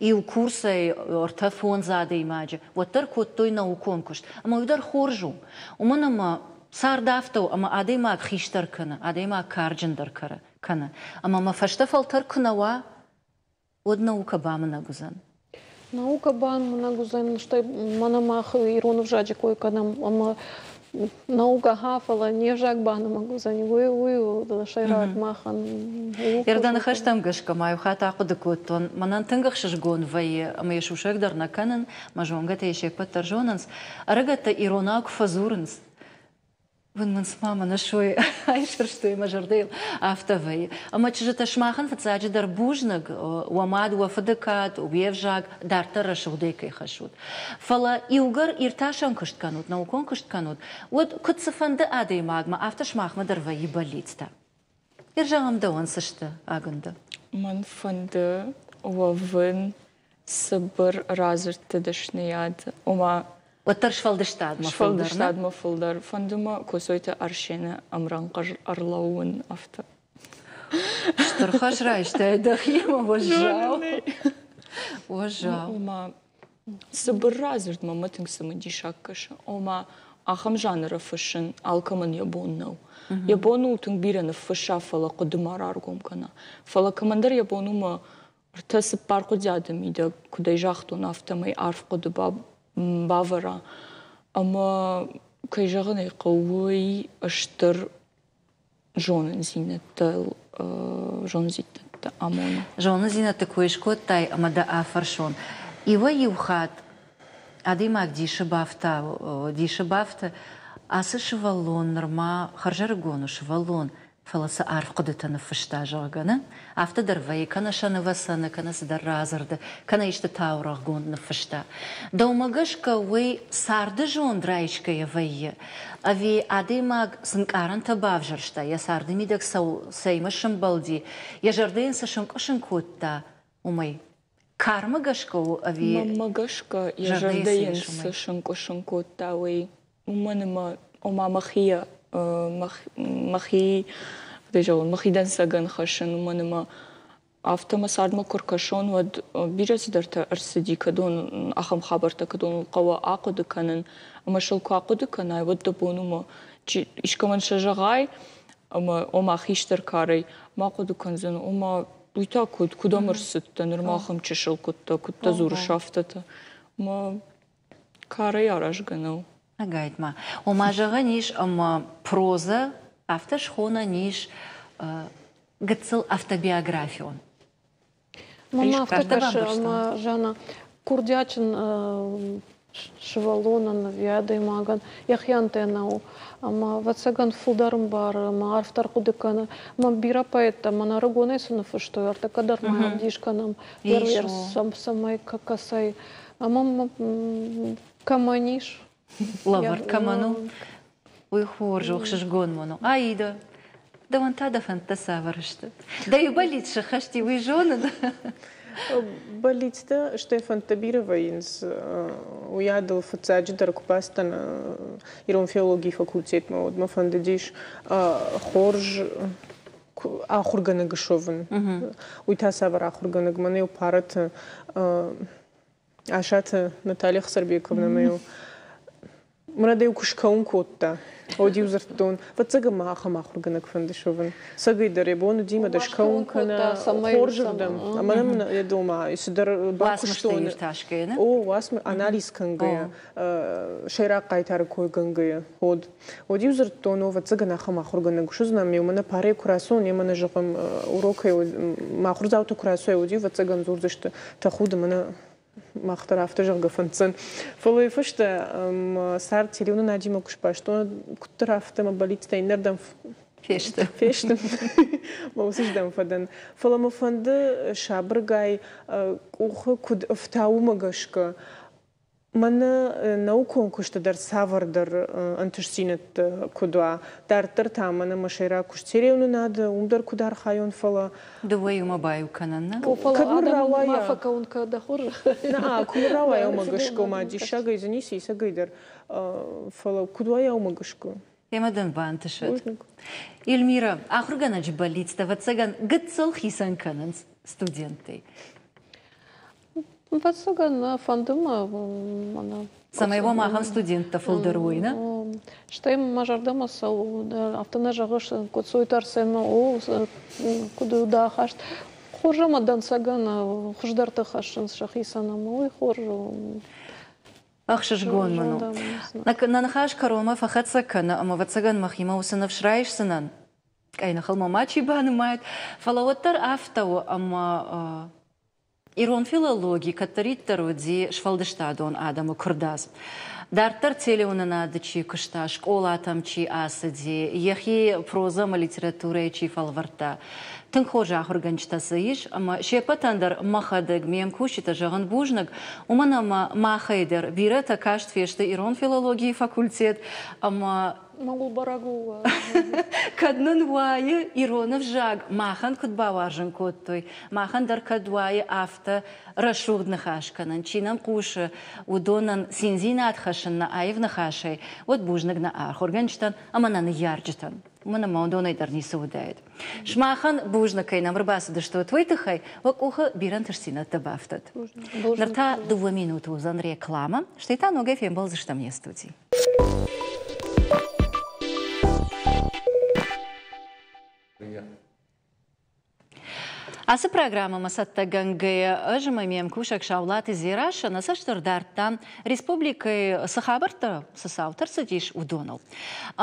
иу курсӕй ӕртӕ-фондз адӕймаджы, уӕддӕр кодтой наукон куыст. Ӕмӕ уый дӕр хорз у, уымӕн ӕмӕ цард афтӕ у, ӕмӕ адӕймаг хистӕр кӕны, адӕймаг карджындӕр кӕны. Ӕмӕ мӕ фӕстӕ фӕлтӕр куы нӕ уа, уӕд наукӕ бамынӕг уыдзӕн. Наукӕ бамынӕг уыдзӕн, стӕй мӕнӕ мах ирон ӕвзаджы кой кӕнӕм, ӕмӕ наукӕ ха, фӕлӕ не взаг банымӕг уыдзӕни, уый уый у сӕйраг махӕн. Дӕ ныхӕстӕм гӕсгӕ ма иу хатт ахъуыды кодтон, мӕнӕн тынг ӕхсызгон вӕййы, ӕмӕ йӕ сусӕг дӕр нӕ кӕнын, мӕ зонгӕтӕ йӕ се ппӕт дӕр зонынц, ӕрыгӕттӕ иронау куы фӕдзурынц, Уын мын цыма мӕнӕ сой айсӕрстой мӕ зӕрдӕйыл, афтӕ вӕййы. Ӕмӕ чызджытӕ, сымахӕн фыццаджыдӕр бузныг, уӕ мад, уӕ фыды кад, уе взаг дарддӕр рӕсугъдӕй кӕй хӕссут. Фӕлӕ иугӕр иртасӕн куыст кӕнут, наукон куыст кӕнут, уӕд куыд цыфӕнды адӕймагмӕ, афтӕ сымахмӕ дӕр вӕййы бӕллицтӕ. Ир зӕгъӕм, дӕуӕн цы сты, Агуындӕ? Мӕн фӕнды уӕвын цыбыр радзырдты дӕсныйад, ома Уӕддӕр сфӕлдыстадмӕ фылдӕр. Сфӕлдыстадмӕ фылдӕр. Фӕнды мӕ Коцойты Арсены ӕмрӕнхъ ӕрлӕууын афтӕ. Стыр хӕс райстай дӕхимӕ, уӕззау. Уӕззау. Ома цыбыр радзырдмӕ мӕ тынг цымыдисаг кӕсы. Ома ахӕм жанры фыссын алкӕмӕн йӕ бон нӕу. Йӕ бон у тынг бирӕ ныффысса, фӕлӕ хъуыды ма раргом кӕна. Фӕлӕ кӕмӕндӕр йӕ бон у мӕ ӕртӕ-цыппар хъуыдиады мидӕг, куыд ӕй загътон, афтӕмӕй арф хъуыды бавӕра. Ӕмӕ, кӕй зӕгъын ӕй хъӕуы, уый стыр зонындзинӕдтӕ зонындзинӕдтӕ амоны. Зонындзинӕдты кой скодтай ӕмӕ дӕ афӕрсон. Иуӕй-иу хатт адӕймаг дисы бафтауы, дисы бафты, ацы сывӕллон нырма хӕрзӕрыгон у сывӕллон, фӕлӕ цы арф хъуыдытӕ ныффыста, зӕгъгӕ, нӕ? Афтӕ дӕр вӕййы, кӕнӕ сӕ нывӕцӕны, кӕнӕ цыдӕр радзырды, кӕнӕ исты таурӕгъгонд ныффыста. Дӕумӕ гӕсгӕ уый царды зонд райсгӕйӕ вӕййы, ӕви адӕймаг цы нкъарӕнтӕ бавзӕрста, йӕ царды мидӕг цӕимӕ сӕмбӕлди, йӕ зӕрдӕ йын цы сынкъуысын кодта, уымӕй? Кармӕ гӕсгӕ у ӕви Мӕнмӕ гӕсгӕ, йӕ зӕрдӕ йын цы сынкъуысын кодта, уый уымӕн ӕмӕ ома мӕхи мӕхи куыд зӕгъон, мӕхи дӕнцӕгӕн хӕссын, уымӕн ӕмӕ афтӕ мӕ цардмӕ куы ркӕсон, уӕд бирӕ цыдӕртӕ ӕрцыди, кӕдон ахӕм хабӕрттӕ, кӕдоныл хъӕуы ахъуыды кӕнын. Ӕмӕ сыл куы ахъуыды кӕнай, уӕд дӕ бон у мӕ искӕмӕн сӕ зӕгъай, ӕмӕ ома хистӕр карӕй ма хъуыды кӕндзӕн, ома уый та куыд, куыд ӕм ӕрцыдтӕ, нырма ахӕм чысыл куыдтӕ, куыдтӕ дзурыс афтӕтӕ. Мӕ карӕй аразгӕ нӕу. Ӕгайтма. Ома зӕгъӕн ис, ӕмӕ прозӕ афтӕ схонӕн ис гыццыл автобиографион. Мӕнмӕ афтӕ кӕсы, ӕмӕ Жанна, курдиатджын сывӕллонӕн ӕви адӕймагӕн йӕхи антеннӕ у. Ӕмӕ, ӕвӕццӕгӕн, фылдӕр ӕмбары ӕмӕ арфдӕр хъуыды кӕны. Ӕмӕ бирӕ поэттӕ мӕнӕ ӕрыгонӕй цы ныффыстой, ӕртӕккӕ дӕр ма ӕвдис кӕнӕм, цӕмӕй кӕцӕй. Ӕмӕ кӕмӕн ис? Лӕвӕрд кӕмӕн у, уый хорз у, ӕхсызгон мын у. Аида, дӕуӕн та дӕ фӕндтӕ цавӕр сты? Дӕ иу бӕллиц сӕххӕст и, уый зонын. Бӕллицтӕ, стӕй фӕндтӕ бирӕ вӕййынц. Уыйадыл фыццаджыдӕр куы бацыдтӕн ирон филологийы факультетмӕ, уӕд мӕ фӕндыдис хорз ахуыргӕнӕг суӕвын. Уый та цавӕр ахуыргӕнӕг? Мӕнӕ-иу парӕты Асаты Наталья Хсарбековнамӕ-иу Мӕнӕ куы скӕуын кодта, уӕд-иу дзырдтон, фыццагӕн мӕ ахӕм ахуыргӕнӕг фӕнды суӕвын. Цӕгӕй дӕр йӕ бон уыди мӕ дӕ скӕуын кӕна хорзырдӕм. Ӕмӕ нӕм йӕ дома цыдӕр бакуыстон. О, уацмыс анализ кӕнгӕйӕ, сӕйраг хъайтары кой гӕнгӕйӕ, уӕд. Уӕд-иу дзырдтон, о, ӕвӕццӕгӕн ахӕм ахуыргӕнӕг суыдзынӕн, ӕмӕ мӕнӕ парӕй куы рацӕуон, йемӕ нӕ зӕгъӕм, урокӕй мӕ ахуырдзаутӕ куы рацӕуой, уӕд-иу ӕвӕццӕгӕн дзурдзысты, тӕхуды мӕнӕ мах дӕр афтӕ зӕгъгӕ фӕнддзӕн. Фӕлӕ уый фӕстӕ мӕ цард телеуынынадимӕ куы сбастон, куыддӕр афтӕ мӕ бӕллицтӕ иннӕрдӕм фесты. Фесты. Мӕ уыцыздӕм фӕдӕн. Фӕлӕ мӕ фӕнды сабыргай къухы куыд ӕфта, уымӕ гӕсгӕ Мӕнӕ наукон куысты дӕр цавӕрдӕр ӕнтыстдзинӕдтӕ куыд уа, дарддӕр та мӕнӕ мӕ сӕйраг куыст телеуынынады, уым дӕр куыд архайон, фӕлӕ Дыууӕ иумӕ баиу кӕнӕн, нӕ? Кӕд мын рауайа. Фӕкӕуын кӕд дӕ хорзӕх. Нӕ, куы мын рауайа, уымӕ гӕсгӕ ма диссагӕй дзы ницы исӕгӕй дӕр, фӕлӕ куыд уайа, уымӕ гӕсгӕ. Ӕмӕ дын бантысӕд. Эльмира, ахуыргӕнӕджы бӕллицтӕ, ӕвӕццӕгӕн, гыццыл хицӕн кӕнынц студенттӕй. Ӕвӕццӕгӕн, нӕ фӕнды мӕ мӕнӕ. Цӕмӕй уӕм ахӕм студенттӕ фылдӕр уой, нӕ? Стӕй мӕ зӕрдӕмӕ цӕуы, афтӕ нӕ зӕгъыс, Коцойты Арсенмӕ, о, куыд у дӕ ахаст. Хорз ӕмӕ дӕнцӕгӕн хуыздӕрты хӕссынц сӕхицӕн ӕмӕ уый хорз у. Ӕхсызгон мын у. Нӕ ныхас кӕронмӕ фӕхӕццӕ кӕны, ӕмӕ, ӕвӕццӕгӕн, мӕхимӕ уыцы ныфс райсдзынӕн, къӕйныхыл мӕ мачи банымайӕд, фӕлӕ уӕддӕр афтӕ у, ӕмӕ Ирон филологи кӕддӕриддӕр уыди сфӕлдыстадон адӕмы куырдадз. Дарддӕр телеуынынады чи куыста, скъолатӕм чи ацыди, йӕхи прозӕ ӕмӕ литературӕйы чи фӕлвӕрдта. Тынг хорз ахуыргӕнджытӕ сӕ ис, ӕмӕ се ппӕтӕн дӕр мӕхӕдӕг, ме мкусджытӕ зӕгъын бузныг, уымӕн ӕмӕ махӕй дӕр бирӕтӕ каст фесты ирон филологийы факультет ӕмӕ Мӕгуыр бӕрӕг у. Кӕд нын уайы ирон ӕвзаг махӕн куыд бауарзын кодтой, махӕн дӕр кӕд уайы афтӕ рӕсугъд ныхас кӕнын, чи нӕм хъусы, уыдонӕн циндзинад хӕссын нӕ аив ныхасӕй, уӕд бузныг нӕ ахуыргӕнджытӕн ӕмӕ нӕ ныййарджытӕн. Уымӕн ӕмӕ уыдонӕй дӕр ницы уыдаид. Сымахӕн бузныг, кӕй нӕм ӕрбацыдыстут, уый тыххӕй уӕ къухы бирӕ ӕнтыстдзинӕдтӕ бафтыд. Ныр та дыууӕ минуты уыдзӕн рекламӕ, стӕй та ногӕй фембӕлдзыстӕм не студийы. Ацы программӕмӕ цӕттӕгӕнгӕйӕ ӕз ӕмӕ ме мкусӕг Саулаты Дзерассӕ нӕ цӕст ӕрдардтам республикӕйы цы хабӕрттӕ, цы цаутӕ рцыдис, уыдоныл.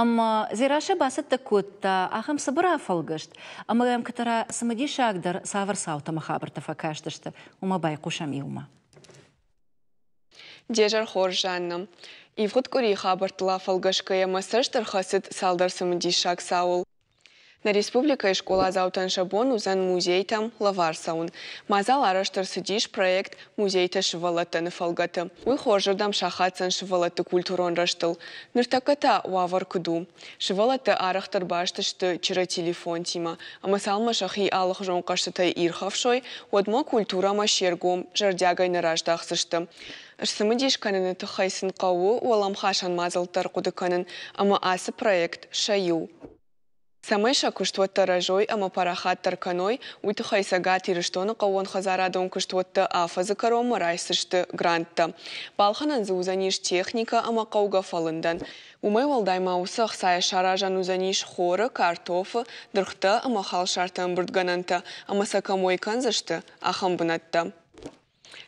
Ӕмӕ Дзерассӕ бацӕттӕ кодта ахӕм цыбыр афӕлгӕст, ӕмӕ йӕм кӕддӕра цымыдисагдӕр цавӕр цаутӕ ӕмӕ хабӕрттӕ фӕкастысты, уымӕ байхъусӕм иумӕ. Де зӕр хорз, Жанна. Ивгъуыд къуырийы хабӕрттыл афӕлгӕсгӕйӕ мӕ цӕст ӕрхӕцыд цалдӕр цымыдисаг цауыл. Нӕ республикӕйы скъоладзаутӕн сӕ бон уыдзӕн музейтӕм лӕвар цӕуын. Мадзал арӕзт ӕрцыдис проект «Музейтӕ сывӕллӕттӕн-ы фӕлгӕты. Уый хорзырдӕм сахаддзӕн сывӕллӕтты культурон рӕзтыл. Ныртӕккӕ та уавӕр куыд у? Сывӕллӕттӕ арӕхдӕр баст сты чырӕ телефонтимӕ, ӕмӕ цалынмӕ сӕхи алыхуызон хъӕзтытӕй ирхӕфсой, уӕдмӕ культурӕмӕ се ргом зӕрдиагӕй нӕ раздахдзысты. Сцымыдис кӕныны тыххӕй сын хъӕуы уӕлӕмхасӕн мадзӕлттӕ ӕрхъуыды кӕнын, ӕмӕ ацы проект сӕ иу. Цӕмӕй сӕ куыстуӕттӕ рӕзой ӕмӕ парахатдӕр кӕной, уый тыххӕй Цӕгат Ирыстоны хъӕууонхӕдзарадон куыстуӕттӕ афӕдзы кӕронмӕ райсдзысты гранттӕ. Балхӕнӕн дзы уыдзӕнис техникӕ ӕмӕ хъӕугӕ фӕлындӕн. Уымӕй уӕлдай ма уыцы ӕхцайӕ саразӕн уыдзӕнис хоры, картофы, дыргътӕ ӕмӕ халсарты ӕмбырдгӕнӕнтӕ ӕмӕ сӕ кӕм уӕй кӕндзысты, ахӕм бынӕттӕ.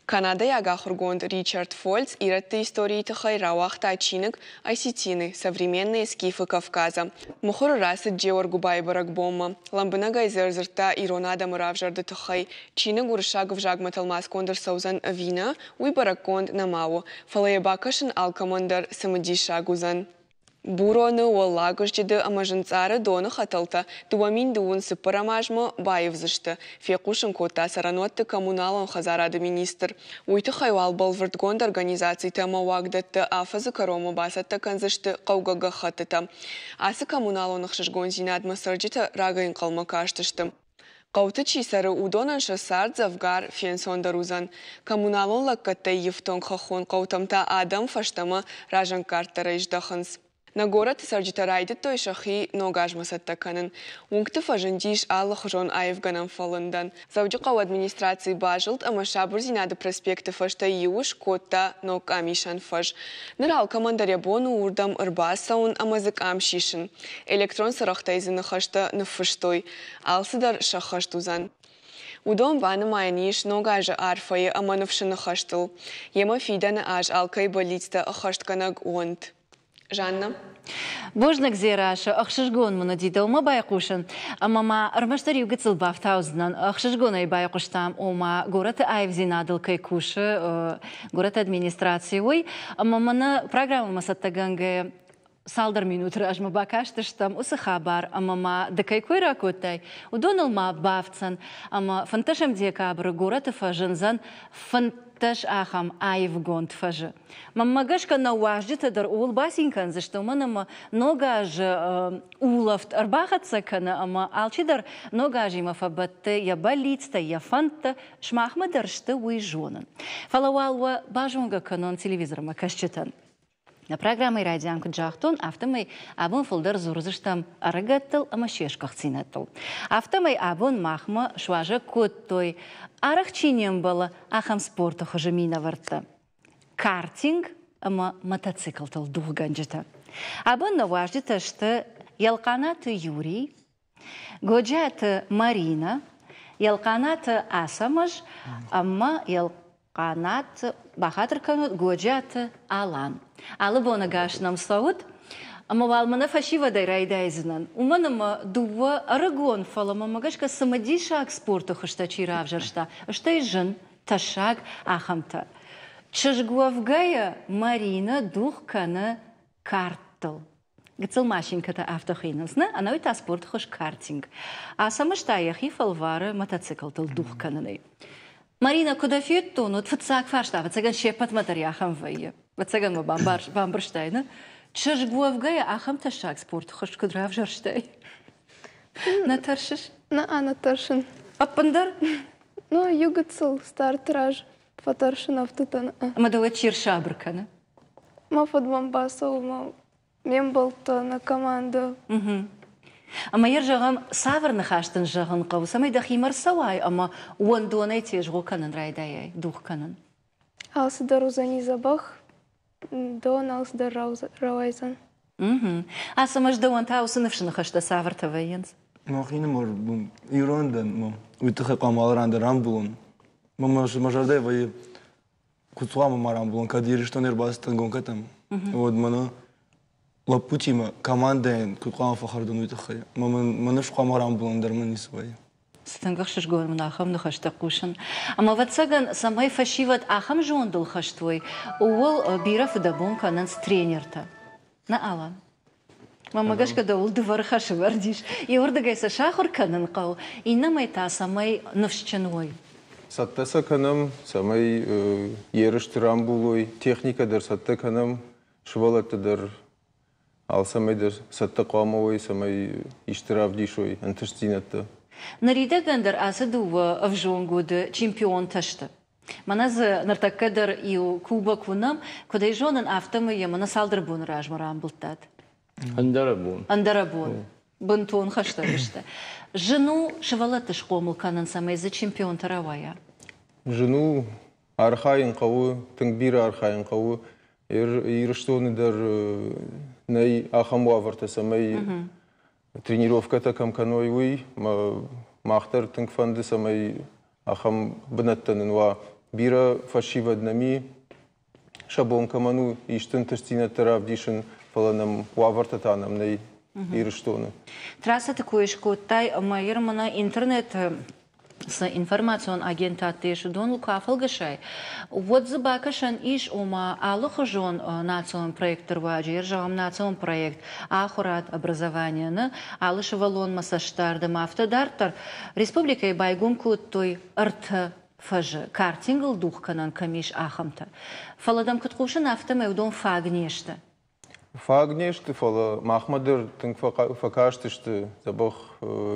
Канадӕйаг ахуыргонд Ричард Фольц ирӕтты историйы тыххӕй рауагъта чиныг Осетины, современные скифы Кавказа. Мыхуыры рацыд Джеоргуыбайы бӕрӕгбонмӕ. Лӕмбынӕгӕй дзы ӕрдзырдта ирон адӕмы равзӕрды тыххӕй. Чиныг уырыссаг ӕвзагмӕ тӕлмацгонд ӕрцӕудзӕн ӕви нӕ, уый бӕрӕггонд нӕма у, фӕлӕ йӕ бакӕсын алкӕмӕн дӕр цымыдисаг уыдзӕн. Буроны, Уӕллаг Зджыды ӕмӕ Зынцъары доны хӕтӕлтӕ 2020 цыппӕрӕм азмӕ баивдзысты, фехъусын кодта цӕрӕнуӕтты коммуналон хӕдзарады министр. Уый тыххӕй уал бӕлвырдгонд организацитӕ ӕмӕ уагдӕттӕ афӕдзы кӕронмӕ бацӕттӕ кӕндзысты хъӕугӕ гӕххӕттытӕ. Ацы коммуналон ӕхсызгондзинадмӕ цӕрджытӕ рагӕй ӕнхъӕлмӕ кастысты. Хъӕуты чи цӕры, уыдонӕн сӕ цард дзӕвгар фенцондӕр уыдзӕн. Коммуналон лӕггӕдтӕй ифтонг хӕххон хъӕутӕм та адӕм фӕстӕмӕ разӕнгарддӕрӕй здӕхынц. Нӕ горӕты цӕрджытӕ райдыдтой сӕхи ног азмӕ цӕттӕ кӕнын. Уынгты фӕзындис алыхуызон аивгӕнӕн фӕлындӕн. Дзӕуджыхъӕуы администраци базылд ӕмӕ Сабырдзинады проспекты фӕстӕ иу скодта ног къамисӕн фӕз. Ныр алкӕмӕн дӕр йӕ бон у уырдӕм ӕрбацӕуын ӕмӕ дзы къам сисын. Электрон цырӕгътӕй дзы ныхӕстӕ ныффыстой. Алцыдӕр сӕххӕст уыдзӕн. Уыдон банымайӕн ис Ног азы арфӕйы ӕмӕ ныфсы ныхӕстыл. Йемӕ фидӕны аз алкӕй бӕллицтӕ ӕххӕстгӕнӕг уӕнт. Жанна. Бузныг, Дзерассӕ, ӕхсызгон мын уыди дӕумӕ байхъусын. Ӕмӕ ма ӕрмӕстдӕр иу гыццыл бафтаудзынӕн. Ӕхсызгонӕй байхъуыстам, ома горӕты аивдзинадыл кӕй кусы горӕты администраци, уый. Ӕмӕ мӕнӕ программӕмӕ цӕттӕгӕнгӕ цалдӕр минуты размӕ бакастыстӕм уыцы хабар ӕмӕ ма ды кӕй кой ракодтай, уыдоныл ма бафтдзӕн ӕмӕ фынддӕсӕм декабры горӕты фӕзындзӕн 15 ахӕм аивгонд фӕзы. Мӕнмӕ гӕсгӕ нӕ уазджытӕ дӕр ууыл бацин кӕндзысты, уымӕн ӕмӕ ног азы улӕфт ӕрбахӕццӕ кӕны ӕмӕ алчидӕр ног азимӕ фӕбӕтты йӕ бӕллицтӕ, йӕ фӕндтӕ, сымахмӕ дӕр сты, уый зонын. Фӕлӕ уал уӕ базонгӕ кӕнон телевизормӕ кӕсджытӕн. Нӕ программӕйы райдиан куыд загътон, афтӕмӕй абон фылдӕр дзурдзыстӕм ӕрыгӕттыл ӕмӕ се сгуыхтдзинӕдтыл. Афтӕмӕй абон махмӕ суазӕг кодтой, арӕх чи не мбӕлы, ахӕм спорты хуызы минӕвӕрттӕ. Картинг ӕмӕ мотоциклтыл дугъгӕнджытӕ. Абон нӕ уазджытӕ сты Елхъанаты Юрий, Годжиаты Маринӕ, Елхъанаты Ацӕмӕз ӕмӕ Елхъанаты, бахатыр кӕнут, Годжиаты Алан. Алы боныгас нӕм цӕут, ӕмӕ уал мӕнӕ фӕсивӕдӕй райдайдзынӕн, уымӕн ӕмӕ дыууӕ ӕрыгон, фӕлӕ мӕмӕ гӕсгӕ цымыдисаг спорты хуызтӕ чи равзӕрста, стӕй зын, тӕссаг ахӕмтӕ. Чызг уӕвгӕйӕ Маринӕ дугъ кӕны кӕрдтыл. Гыццыл машинкӕтӕ афтӕ хуыйнынц, нӕ? Ӕнӕуый та спорты хуыз картинг. Ацӕмӕз та йӕхи фӕлвары мотоциклтыл дугъ кӕнынӕй. Марина, куы дӕ федтон, уӕд фыццаг фарста, ӕвӕццӕгӕн, се ппӕтмӕ дӕр ахӕм вӕййы. Ӕвӕццӕгӕн мӕ бамбӕрстай, нӕ? Чызг уӕвгӕйӕ ахӕм тӕссаг спорты хуыз куыд равзӕрстай? Нӕ тӕрсыс? Нӕ, нӕ тӕрсын. Ӕппындӕр? Ну, иу гыццыл старты раз фӕтӕрсын афтӕтӕ. Ӕмӕ дӕ уӕд чи рсабыр кӕны? Мӕ фыд мӕм бацӕуы, мӕ ме мбӕлттӕ, нӕ командӕ. Ӕмӕ йӕ зӕгъӕм, цавӕр ныхас дын зӕгъын хъӕуы, цӕмӕй дӕхимӕ рцӕуай ӕмӕ уӕндонӕй тезгъо кӕнын райдайай, дугъ кӕнын? Алцыдӕр уыдзӕни дзӕбӕх, дон алцыдӕр рауайдзӕн. Ацӕмӕз, дӕуӕн та уыцы ныфсы ныхӕстӕ цавӕртӕ вӕййынц? Мӕхинымӕр ирон дӕн, уый тыххӕй хъуамӕ алы ран дӕр рамбулон. Мӕ зӕрдӕйы вӕййы куыд хъуамӕ ма рамбулон, кӕд Ирыстон ӕрбацыдтӕн гонкӕтӕм, уӕд мӕнӕ лӕппутимӕ командӕйӕн куыд хъуамӕ фӕхӕрдон, уый тыххӕй. Мӕ ныфс хъуамӕ рамбулон дӕр мын ницы вӕййы. Цы тынг ӕхсызгон мын ахӕм ныхӕстӕ хъусын. Ӕмӕ, ӕвӕццӕгӕн, цӕмӕй фӕсивӕд ахӕм зондыл хӕст уой, ууыл бирӕ фыдӕбон кӕнынц тренертӕ. Нӕ, Алан? Мӕнмӕ гӕсгӕ дӕуыл дывӕр хӕс ӕвӕрд ис. Иуырдыгӕй сӕ сахуыр кӕнын хъӕуы, иннӕмӕй та цӕмӕй ныфсджын уой. Цӕттӕ сӕ кӕнӕм, цӕмӕй ерысты рамбулой, техникӕ дӕр цӕттӕ кӕнӕм, сывӕллӕтты дӕр алцӕмӕй дӕр цӕттӕ хъуамӕ уой, цӕмӕй исты равдисой ӕнтыстдзинӕдтӕ. Ныридӕгӕн дӕр ацы дыууӕ ӕвзонг уды чемпионтӕ сты. Мӕнӕ дзы ныртӕккӕ дӕр иу кубок уынӕм. Куыд ӕй зонын, афтӕмӕй йӕ мӕнӕ цалдӕр боны размӕ рамбылдтат. Ӕндӕрӕбон. Ӕндӕрӕбон. Бынтон хӕстӕг сты. Зын у сывӕллӕтты схъомыл кӕнын, цӕмӕй дзы чемпионтӕ рауайа? Зын у. Архайын хъӕуы, тынг бирӕ архайын хъӕуы. Ирыстоны дӕр нӕй ахӕм уавӕртӕ, цӕмӕй тренировкӕтӕ кӕм кӕной, уый. Мах дӕр тынг фӕнды, цӕмӕй ахӕм бынӕттӕ нын уа. Бирӕ фӕсивӕд нӕм и, сӕ бон кӕмӕн у исты ӕнтыстдзинӕдтӕ равдисын, фӕлӕ нӕм уавӕртӕ та нӕм нӕй Ирыстоны. Трассӕты кой скодтай ӕмӕ йыр мӕнӕ интернеты цы информацион агентадтӕ ис, уыдоныл куы афӕлгӕсай, уӕд дзы бакӕсӕн ис, ома алыхуызон национ проектты руаджы, йыр зӕгъӕм, национ проект ахуырад, образование, нӕ алы сывӕллонмӕ цӕстдард ӕмӕ афтӕ дарддӕр, республикӕйы байгом кодтой ӕртӕ фӕзы, картингыл дугъ кӕнӕн кӕм ис, ахӕмтӕ. Фӕлӕ дӕм куыд хъусын, афтӕмӕй уыдон фаг не сты. Фаг не сты, фӕлӕ махмӕ дӕр тынг фӕкастысты дзӕбӕх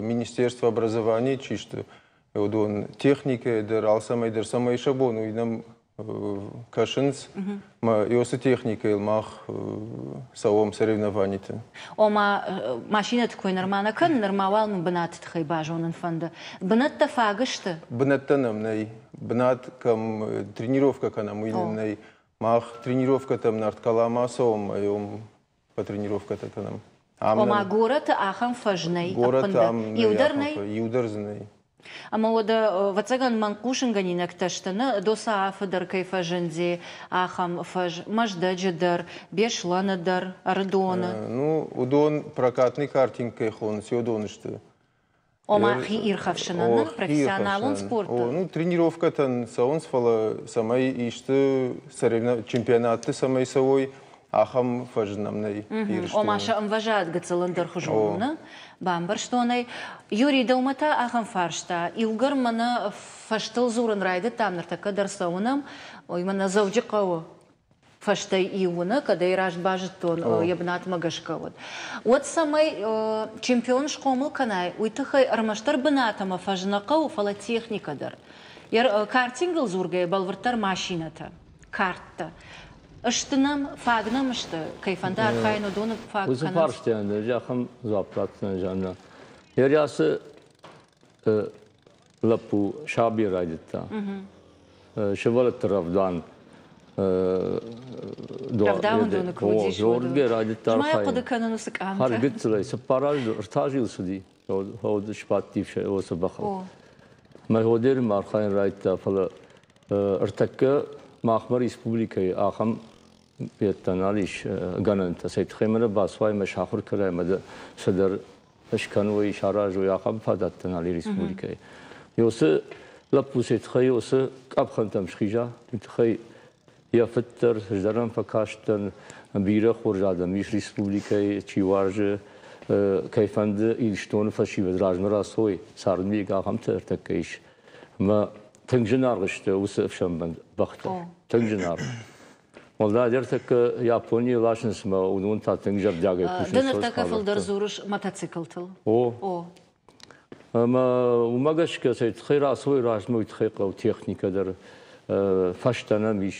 Министерство образования чи сты, уыдон техникӕйӕ дӕр, алцӕмӕй дӕр, цӕмӕй сӕ бон уый нӕм кӕсынц. Мӕ уыцы техникӕйыл мах цӕуӕм соревнованиты. Ома машинӕты кой нырма нӕ кӕнын, нырма уал мын бынаты тыххӕй базонын фӕнды. Бынӕттӕ фаг сты? Бынӕттӕ нӕм нӕй. Бынат кӕм тренировкӕ кӕнӕм, уый нын нӕй. Мах тренировкӕтӕм Нарткаламӕ цӕуӕм, ӕм потренировкӕтӕ кӕнӕм. Ома горӕты ахӕм фӕз нӕй? Горӕты ам иу дӕр нӕй? Иу дӕр дзы нӕй. Ӕмӕ уӕдӕ, ӕвӕццӕгӕн, мӕн хъусынгӕнинӕгтӕ сты, нӕ Досаафы дӕр кӕй фӕзынди, ахӕм фӕз, Мӕздӕджы дӕр, Беслӕны дӕр, Ӕрыдоны. Ну, уыдон прокатный картинг кӕй хонынц, уыдон сты. Ома хи ирхӕфсынӕн, профессионалон спорты? О, ну, тренировкӕтӕн цӕуынц, фӕлӕ цӕмӕй исты чемпионатты цӕмӕй цӕуой, ахӕм фӕз нӕм нӕй Ирыстоны. Ома сӕ ӕмвӕзад гыццыл ӕндӕрхуызон у, нӕ? Бамбӕрстон ӕй. Юрий, дӕумӕ та ахӕм фарста. Иугӕр мӕнӕ фӕзтыл дзурын райдыдтам, ныртӕккӕ дӕр цӕуынӕм, ой, мӕнӕ Дзӕуджыхъӕуы фӕстӕ иуы, кӕд ӕй раст базыдтон, йӕ бынатмӕ гӕсгӕ уыд. Уӕд цӕмӕй чемпион схъомыл кӕнай, уый тыххӕй ӕрмӕстдӕр бынат ӕмӕ фӕз нӕ хъӕуы, фӕлӕ техникӕ дӕр. Картингыл дзургӕйӕ бӕлвырддӕр машинӕтӕ, карттӕ. Сты нӕм, фаг нӕм сты, кӕй фӕнды архайын, уыдоны фаг Уыцы кӕнынц. фарстайӕн ӕз ахӕм дзуапп ратдзынӕн, Жаннӕ. Ериасы лӕппу саби райдыдта. Сывӕллӕтты рӕвдауӕн Рӕвдауӕндоны куы уыдис, уӕд. райдыдта Ма хъуыды кӕнын уыцы къамтӕ. Хӕрзгыццылӕй 4 азы, 3 азы йыл цыди, уӕд сбадти уыцы бӕхыл. Мӕ ходеры ма архайын райдыдта, фӕлӕ ӕртӕккӕ махмӕ республикӕйы ахӕм йедтӕ нал ис гӕнӕнтӕ. Цӕй тыххӕй мӕ бацуай, мӕ сахуыр кӕнай, мӕ цыдӕр скӕной, саразой, ахӕм фадӕттӕ нал и республикӕйы. Уыцы лӕппу сӕ тыххӕй уыцы къӕпхӕнтӕм схиза, уый тыххӕй йӕ фыд дӕр, ӕз дӕр ӕм фӕкастӕн, бирӕ хорз адӕм ис республикӕйы, чи уарзы, кӕй фӕнды Ирыстоны фӕсивӕд размӕ рацӕуой, цардмийӕг ахӕмтӕ ӕртӕккӕ ис. Ӕмӕ тынг зынаргъ сты уыцы ӕфсӕнбӕнд бӕхтӕ. Тынг зынаргъ. Уӕлдайдӕр тӕккӕ Японийы ласынц ӕмӕ уыдон та тынг зӕрдиагӕй кусынц. Ды ныртӕккӕ фылдӕр дзурыс мотоциклтыл. О. О. Ӕмӕ уымӕ гӕсгӕ цӕй тыххӕй рацӕуой размӕ, уый тыххӕй хъӕуы техникӕ дӕр. Фӕстӕ нӕм ис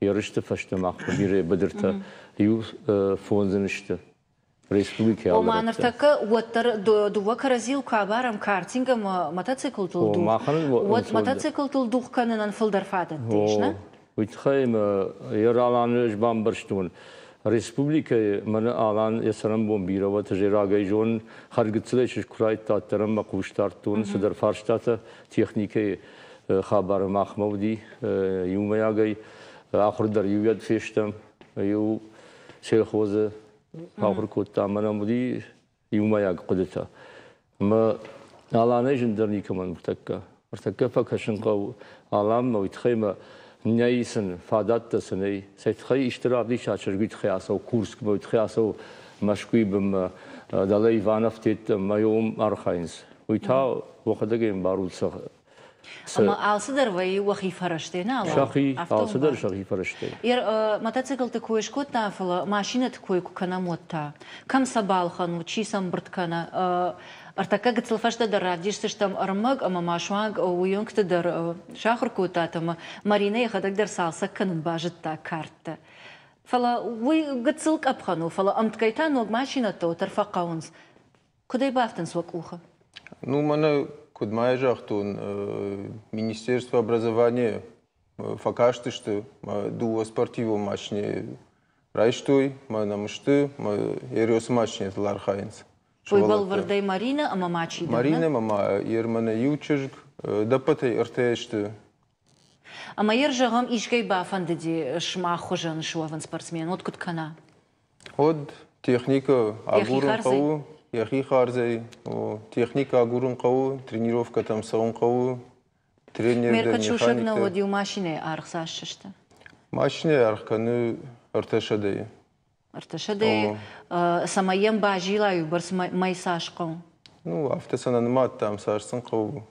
ерысты фӕстӕ мах бирӕ быдыртӕ иу фондзын сты. Республикӕйы Ома ныртӕккӕ уӕддӕр дыууӕ кӕрӕдзийыл куы абарӕм картинг ӕмӕ мотоциклтыл дугъ, уӕд мотоциклтыл дугъ кӕнынӕн фылдӕр фадӕттӕ ис, нӕ? Уый тыххӕй мӕ йӕ Аланы ӕз бамбӕрстон. Республикӕйы мӕнӕ Алан йӕ цӕрӕнбон бирӕ уӕд ӕз рагӕй зонын, хӕргыццылӕй чызг куы райдыдта, уӕддӕр ӕм мӕ хъус дардтон, цыдӕр фарстатӕ техникӕйы хабары махмӕ уыди иумӕйагӕй. Ахуыр дӕр иуӕд фестӕм, иу сельхозы ахуыр кодта ӕмӕ нӕм уыди иумӕйаг хъуыдытӕ. Ӕмӕ Аланӕй зындӕр никӕмӕн ныртӕккӕ. Ныртӕккӕ фӕкӕсын хъӕуы Аланмӕ, уый тыххӕй мӕ нӕй сын, фадӕттӕ сын нӕй. Цӕй тыххӕй исты равдиса чызг, уый тыххӕй ацӕуы Курскмӕ, уый тыххӕй ацӕуы Мӕскуыйы бынмӕ, дӕлӕ Иванов теттӕм, мӕ уым архайынц. Уый та уӕхӕдӕг ӕмбарут сӕ Ӕмӕ алцыдӕр вӕййы уӕхи фӕрӕзтӕй, нӕ Алан? Сӕхи, алцыдӕр сӕхи фӕрӕзтӕй. Мотоциклты кой скодтам, фӕлӕ машинӕты кой куы кӕнӕм, уӕд та? Кӕм сӕ балхӕнут, чи сӕ ӕмбырд кӕны? Ӕртӕккӕ гыццыл фӕстӕдӕр равдисдзыстӕм ӕрмӕг ӕмӕ ма суанг уыйонгты дӕр сахуыр кодтат ӕмӕ Маринӕ йӕхӕдӕг дӕр цалцӕг кӕнын базыдта кӕрдтӕ. Фӕлӕ уый гыццыл къӕпхӕн у, фӕлӕ ӕмткӕй та ног машинӕтӕ уӕддӕр фӕхъӕуынц. Куыдӕй бафтынц уӕ къухы? Ну, мӕнӕ куыд ма загътон, Министерство образования фӕкастысты, дыууӕ спортивон машинӕйы райстой, мӕ нӕм сты, мӕ Ересы машинӕтыл архайынц. Уый бӕлвырдӕй Маринӕ ӕмӕ ма чидӕр? Маринӕ ӕмӕ ма Ермӕнӕ иу чызг, дӕппӕтӕй ӕртӕ сты. Ӕмӕ йӕ зӕгъӕм, искӕй бафӕндыди сымах хуызӕн суӕвын спортсмен, уӕд куыд кӕна? Уӕд техникӕ агурын хъӕуы, йӕхи хардзӕй. Техникӕ агурын хъӕуы, тренировкӕтӕм цӕуын хъӕуы, тренер дӕр, Меркӕт сусӕг нӕ уӕд иу машинӕйы аргъ цас сысты? Машинӕйы аргъ кӕны 300-йы. 300-йы, цӕмӕй йӕм базила иу бӕрц мӕй цас хъӕуы? Ну, афтӕ сӕ нӕ нымадтам, цас сын хъӕуы.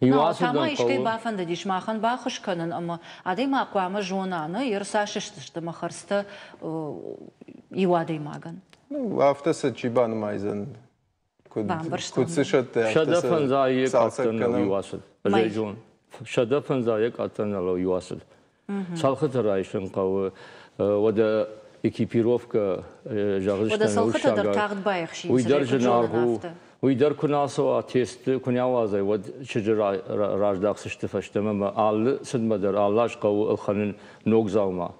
Иу Та ацыдӕн ма искӕй хъӕуы. бафӕндыдис махӕн баххуыс кӕнын ӕмӕ адӕймаг хъуамӕ зона, нӕ йе рцас сты мӕ хӕрдзтӕ иу адӕймагӕн. Ну, афтӕ сӕ чи банымайдзӕн, куыд, куыд цы сӕтты, афтӕ Сӕдӕ сӕ фӕндзайы цалцӕг къаддӕр нӕу кӕнӕм. иу ацыд. Ӕз ӕй зон. 150 къаддӕр нӕу иу ацыд. Цӕлхытӕ райсын хъӕуы, уӕдӕ экипировкӕ зӕгъдзыстӕм. Уӕдӕ цӕлхытӕ дӕр тагъд баихсинц. Уый дӕр зынаргъ у. Уый дӕр куы нӕ ацӕуа тесты, куы нӕ ауадзай, уӕд чызджы раздӕхдзысты фӕстӕмӕ ӕмӕ алы цыдмӕ дӕр алы аз хъӕуы ӕлхӕнын ног дзаума.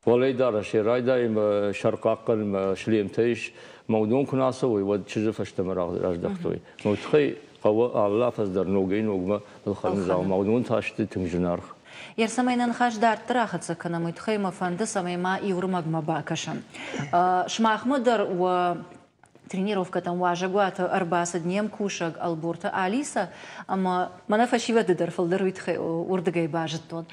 Уӕлӕй дарӕсӕй райдайынмӕ, сӕрхъахъхъӕнынмӕ шлемтӕ ис, ӕмӕ уыдон куы нӕ ацӕуой, уӕд чызджы фӕстӕмӕ раздӕхтой. Уый тыххӕй хъӕуы алы афӕдз дӕр ногӕй-ногмӕ ӕлхӕнын дзаума, уыдон та сты тынг зынаргъ. Йе цӕмӕй нӕ ныхас дарддӕр ахӕццӕ кӕнӕм, уый тыххӕй мӕ фӕнды, цӕмӕй ма иу рмӕгмӕ бакӕсӕм. Сымахмӕ дӕр уӕ тренировкӕтӕм уазӕгуаты ӕрбацыд не мкусӕг Ӕлборты Алиса, ӕмӕ мӕнӕ фӕсивӕды дӕр фылдӕр уый тыххӕй уырдыгӕй базыдтон.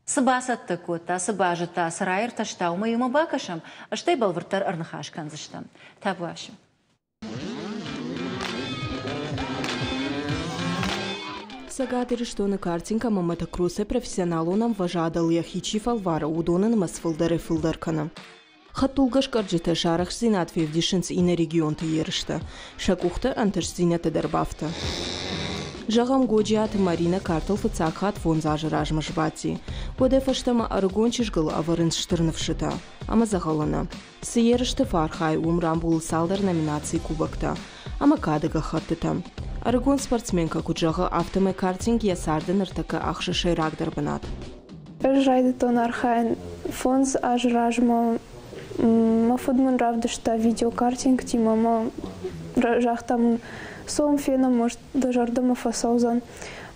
Цы бацӕттӕ кодта, цы базыдта, цы раиртӕста, уымӕ иумӕ бакӕсӕм, стӕй бӕлвырддӕр ӕрныхас кӕндзыстӕм. Табуафси. Цӕгат Ирыстоны картинг ӕмӕ мотокроссӕй профессионалон ӕмвӕзадыл йӕхи чи фӕлвары, уыдоны нымӕц фылдӕрӕй-фылдӕр кӕны. Хӕдтулгӕскъӕрджытӕ сӕ арӕхстдзинад февдисынц иннӕ регионты ерысты, сӕ къухты ӕнтыстдзинӕдтӕ дӕр бафты. Зӕгъӕм, Годжиаты Маринӕ картыл фыццаг хатт фондз азы размӕ сбадти. Уӕдӕй фӕстӕмӕ ӕрыгон чызгыл ӕвӕрынц стыр ныфсытӕ ӕмӕ дзӕгъӕлы нӕ. Цы ерысты фӕархайы, уым рамбулы цалдӕр номинацийы кубоктӕ ӕмӕ кады гӕххӕттытӕ. Ӕрыгон спортсменкӕ куыд зӕгъы, афтӕмӕй картинг йӕ царды ныртӕккӕ ахсы сӕйрагдӕр бынат. Ӕз райдыдтон архайын фондз азы размӕ. Мӕ фыд мын равдыста видеокартингтимӕ ӕмӕ загъта мын, цом фенӕм, может, дӕ зӕрдӕмӕ фӕцӕудзӕн.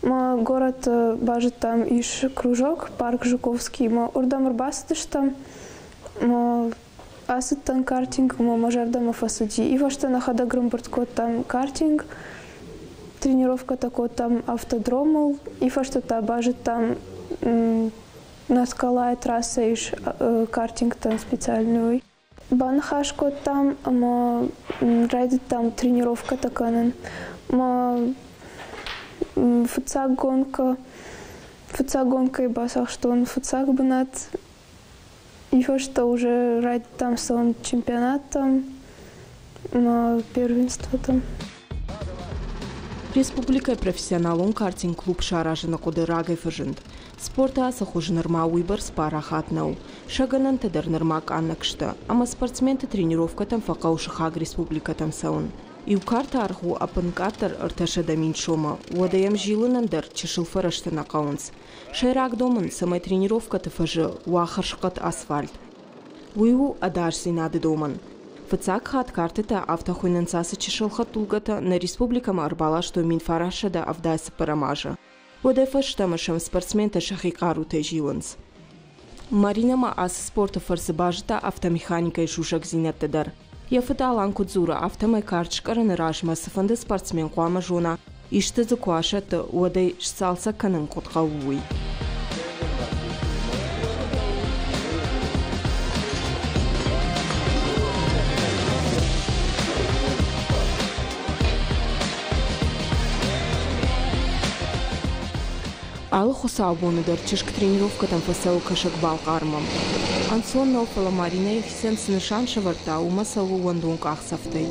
Мӕ горӕты базыдтам, ис кружок, парк Жуковскиймӕ. Уырдӕм ӕрбацыдыстӕм. Ацыдтӕн картингмӕ, мӕ зӕрдӕмӕ фӕцыди. Ивӕзтӕ нӕхӕдӕг ӕрӕмбырд кодтам картинг, тренировкӕтӕ кодтам автодромыл, ифӕстӕ та базыдтам на скалайы трассӕ ис картингтӕн специальный уый. Баныхас кодтам ӕмӕ райдыдтам тренировкӕтӕ кӕнын. Мӕ фыццаг гонкӕ, фыццаг гонкӕйы бацахстон фыццаг бынат. И фӕстӕ уже райдыдтам цӕуын чемпионаттӕм ӕмӕ первенствотӕм. Республикӕйы профессионалон картинг-клуб саразыны хъуыды рагӕй фӕзынд. Спорты ацы хуыз нырма уыйбӕрц парахат нӕу. Сӕ гӕнӕнтӕ дӕр нырма къаннӕг сты, ӕмӕ спортсменты тренировкӕтӕм фӕхъӕуы сыхаг республикӕтӕм цӕуын. Иу карты аргъ у ӕппынкъаддӕр 300 000 сомы, уӕдӕ йӕм зилынӕн дӕр чысыл фӕрӕзтӕ нӕ хъӕуынц. Сӕйраг домын, цӕмӕй тренировкӕты фӕзы уа хӕрзхъӕд асфальт. Уый у ӕдасдзинады домӕн. Фыццаг хатт картытӕ афтӕ хуыйнынц ацы чысыл хӕдтулгӕтӕ нӕ республикӕмӕ ӕрбаластой 1974 азы. Уӕдӕй фӕстӕмӕ сӕм спортсментӕ сӕхи хъарутӕй зилынц. Маринӕ ма ацы спорты фӕрцы базыдта автомеханикӕйы сусӕгдзинӕдтӕ дӕр. Йӕ фыд Алан куыд дзуры, афтӕмӕй кард скъӕрыны размӕ цыфӕнды спортсмен хъуамӕ зона, исты дзы куы асӕтты, уӕд ӕй сцалцӕг кӕнын куыд хъӕуы, уый. Алы хуыцаубоны дӕр чызг тренировкӕтӕм фӕцӕуы Кӕсӕг-Балхъармӕ. Ӕнцон нӕу, фӕлӕ Маринӕ йӕхицӕн цы нысан сӕвӕрдта, уымӕ цӕуы уӕндон къахдзӕфтӕй.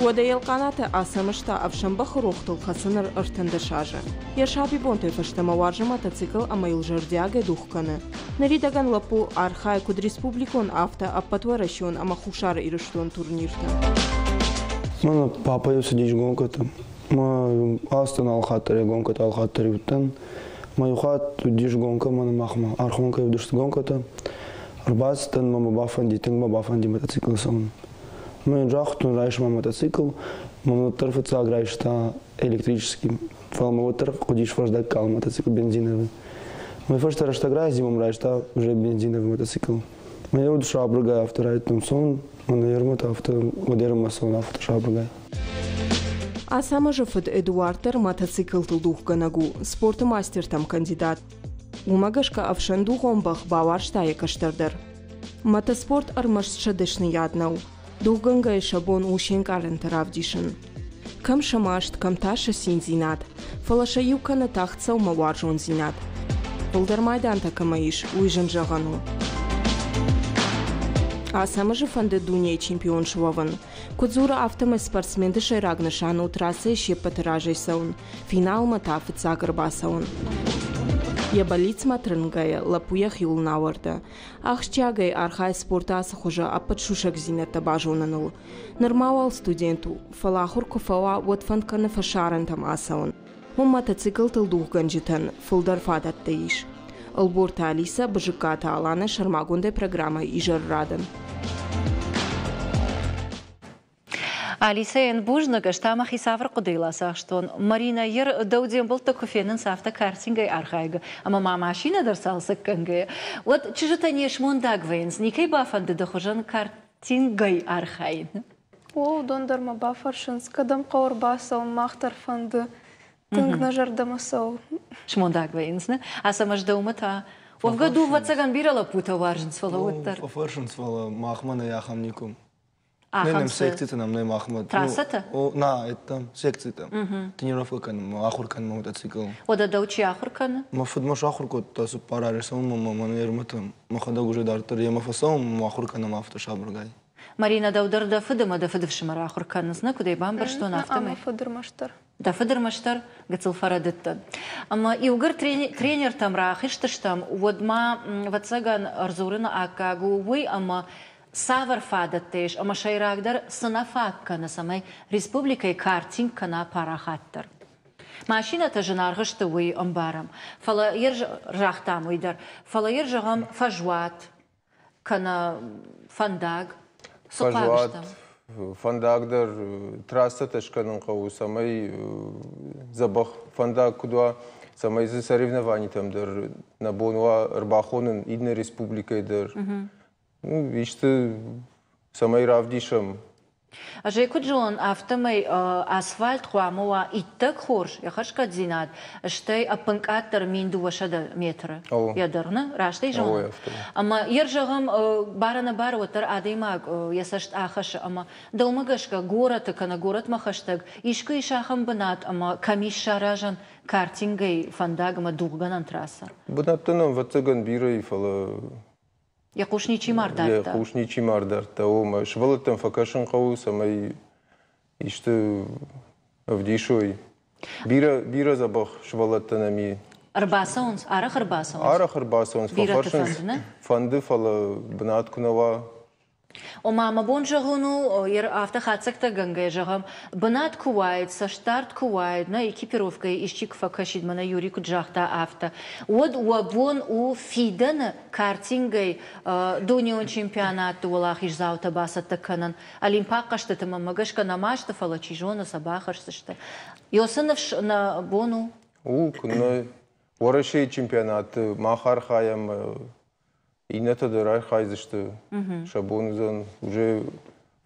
Уӕдӕ Елхъанаты Ацӕмӕз та ӕфсӕнбӕхы рохтыл хӕцы ныр 13 азы. Йӕ сабибонтӕй фӕстӕмӕ уарзы мотоцикл ӕмӕ йыл зӕрдиагӕй дугъ кӕны. Ныридӕгӕн лӕппу архайы куыд республикон, афтӕ ӕппӕтуӕрӕсеон ӕмӕ Хуссар Ирыстон турнирты. Мӕнӕ папа-иу цыдис гонкӕтӕм. Мӕ ацыдтӕн алхатт дӕр йӕ гонкӕтӕ алхатт дӕр уыдтӕн. Мӕ иу хатт уыдис гонкӕ мӕнӕ махмӕ, Архонкӕйы уыдысты гонкӕтӕ. Ӕрбацыдтӕн мӕ мӕ бафӕнди, тынг мӕ бафӕнди мотоциклыл цӕуын. Мӕ йын загътон, райс мӕ мотоцикл. Мӕ уӕддӕр фыццаг райста электрический, фӕлӕ мӕ уӕддӕр хъуыдис фӕздӕгкалын мотоцикл бензиновый. Мӕ фӕстӕ рӕстӕг райзи мӕм райста уже бензиновый мотоцикл. Мӕ уд сабыргай афтӕ райдыдтон цӕуын, мӕ ермӕ та афтӕ уӕдермӕ цӕуын афтӕ сабыргай. Ацӕмӕзы фыд Эдуард дӕр мотоциклтыл дугъгӕнӕг у, спорты мастертӕм кандидат. Уымӕ гӕсгӕ ӕфсӕндугъон бӕх бауарзта йӕ кӕстӕр дӕр. Мотоспорт ӕрмӕст сӕ дӕсныйад нӕу, дугъгӕнгӕйӕ сӕ бон у се нкъарӕнтӕ равдисын. Кӕм сӕ маст, кӕм та сӕ циндзинад, фӕлӕ сӕ иу кӕны тагъд цӕумӕ уарзондзинад. Фылдӕр майдантӕ кӕмӕ ис, уый зын зӕгъӕн у. Ацӕмӕзы фӕнды дунейы чемпион суӕвын. Куыд дзуры, афтӕмӕй спортсменты сӕйраг нысан у трассӕйы се ппӕты разӕй цӕуын, финалмӕ та фыццаг ӕрбацӕуын. Йӕ бӕллицмӕ тырнгӕйӕ, лӕппу йӕхиуыл нӕ ауӕрды. Ахсджиагӕй архайы спорты ацы хуызы ӕппӕт сусӕгдзинӕдтӕ базоныныл. Нырма уал студент у, фӕлӕ ахуыр куы фӕуа, уӕд фӕнд кӕны фӕсарӕнтӕм ацӕуын. Уым мотоциклтыл дугъгӕнджытӕн фылдӕр фадӕттӕ ис. Ӕлборты Алисӕ, Бызыккаты Аланӕ сӕрмагондӕй программӕ Изӕррадӕн. Алисӕйӕн бузныг, ӕз та мӕхи цавӕр хъуыдыйыл ацахстон. Маринӕ, ер дӕу де мбӕлттӕ куы фенынц афтӕ картингӕй архайгӕ, ӕмӕ ма машинӕ дӕр цалцӕггӕнгӕйӕ, уӕд чызджытӕ не смондаг вӕййынц, никӕй бафӕнды дӕ хуызӕн картингӕй архайын? О, уыдон дӕр мӕ бафӕрсынц, кӕдӕм хъӕуы ӕрбацӕуын, мах дӕр фӕнды. Тынг нӕ зӕрдӕмӕ цӕуы. Смондаг вӕййынц, нӕ? Ацӕмӕз дӕумӕ та? Уӕвгӕ ду, ӕвӕццӕгӕн, бирӕ лӕппутӕ уарзынц, фӕлӕ уӕддӕр. Фӕфӕрсынц, фӕлӕ махмӕ нӕй ахӕм никуы. Нӕ нӕм секциты нӕм нӕй махмӕ. Трассӕтӕ? На, это секциты. Тренировка кӕнынмӕ, ахуыр кӕнынмӕ мотоциклыл. Уӕдӕ дӕу чи ахуыр кӕны? Мӕ фыд мӕ сахуыр кодта цыппар азы цӕуынмӕ мӕ мӕнӕ Ермӕтӕм. Мӕхӕдӕг уже дарддӕр йемӕ фӕцӕуын, мӕ ахуыр кӕнӕм афтӕ сабыргай. Марина, дӕу дӕр дӕ фыд ӕмӕ дӕ фыдыфсымӕр ахуыр кӕнынц, нӕ куыд ӕй бамбӕрстон, афтӕмӕй? Ӕмӕ фыд ӕрмӕстдӕр. Дӕ фыд ӕрмӕстдӕр гыццыл фӕрӕдыдтӕн. Ӕмӕ иугӕр тренертӕм рахызтыстӕм, уӕд ма, ӕвӕццӕгӕн, ӕрдзурыны аккаг у уый, ӕмӕ цавӕр фадӕттӕ ис ӕмӕ сӕйрагдӕр цы нӕ фаг кӕны, цӕмӕй республикӕйы картинг кӕна парахатдӕр. Машинӕтӕ зынаргъ сты, уый ӕмбарӕм. Фӕлӕ йе загътам уый дӕр. Фӕлӕ йе зӕгъӕм фӕзуат кӕнӕ фӕндаг. Цы хъуаг Фӕзуат, фӕндаг дӕр трассӕтӕ скӕнын хъӕуы, цӕмӕй дзӕбӕх фӕндаг куыд уа, цӕмӕй дзы соревнованитӕм дӕр нӕ бон уа ӕрбахонын иннӕ республикӕйы дӕр. Ну, исты цӕмӕй равдисӕм. Ӕз ӕй куыд зонын, афтӕмӕй асфальт хъуамӕ уа иттӕг хорз, йӕ хӕрзхъӕддзинад, стӕй ӕппынкъаддӕр 1200 метры йӕ дӕргъ, раст ӕй зонын? Ӕмӕ йе зӕгъӕм, бар-ӕнӕбары уӕддӕр адӕймаг йӕ цӕст ахӕссы ӕмӕ дӕумӕ гӕсгӕ горӕты кӕнӕ горӕтмӕ хӕстӕг искуы ис ахӕм бынат ӕмӕ кӕм ис саразӕн картингӕй фӕндаг ӕмӕ дугъгӕнӕн трассӕ? Бынӕттӕ нӕм, ӕвӕццӕгӕн, бирӕ и, фӕлӕ Йӕ хъус ничи ма рдардта? Йӕ хъус ничи ма рдардта. О, сывӕллӕттӕм фӕкӕсын хъӕуы, цӕмӕй исты ӕвдисой. Бирӕ, бирӕ дзӕбӕх сывӕллӕттӕ нӕм и. Ӕрбацӕуынц, арӕх ӕрбацӕуынц? Арӕх ӕрбацӕуынц, фӕфӕрсынц. Фӕнды, фӕлӕ бынат куы нӕ уа, Ома, мӕ бон зӕгъын у, афтӕ хатдзӕгтӕгӕнгӕ зӕгъӕм, бынат куы уаид, цӕстдард куы уаид, нӕ экипировкӕйы исчи куы фӕкӕсид, мӕнӕ Юрий куыд загъта, афтӕ, уӕд уӕ бон у фидӕны картингӕй дунеон чемпионатты уӕлахиздзаутӕ бацӕттӕ кӕнын. Олимпаг хъӕзтыты мӕнмӕ гӕсгӕ нӕма сты, фӕлӕ чи зоны, сӕ бахӕсдзысты. Ёсы ныфс нӕ бон у? У, куыннӕ. Уӕрӕсейы чемпионаты мах архайӕм Иннӕтӕ дӕр архайдзысты, сӕ бон уыдзӕн уже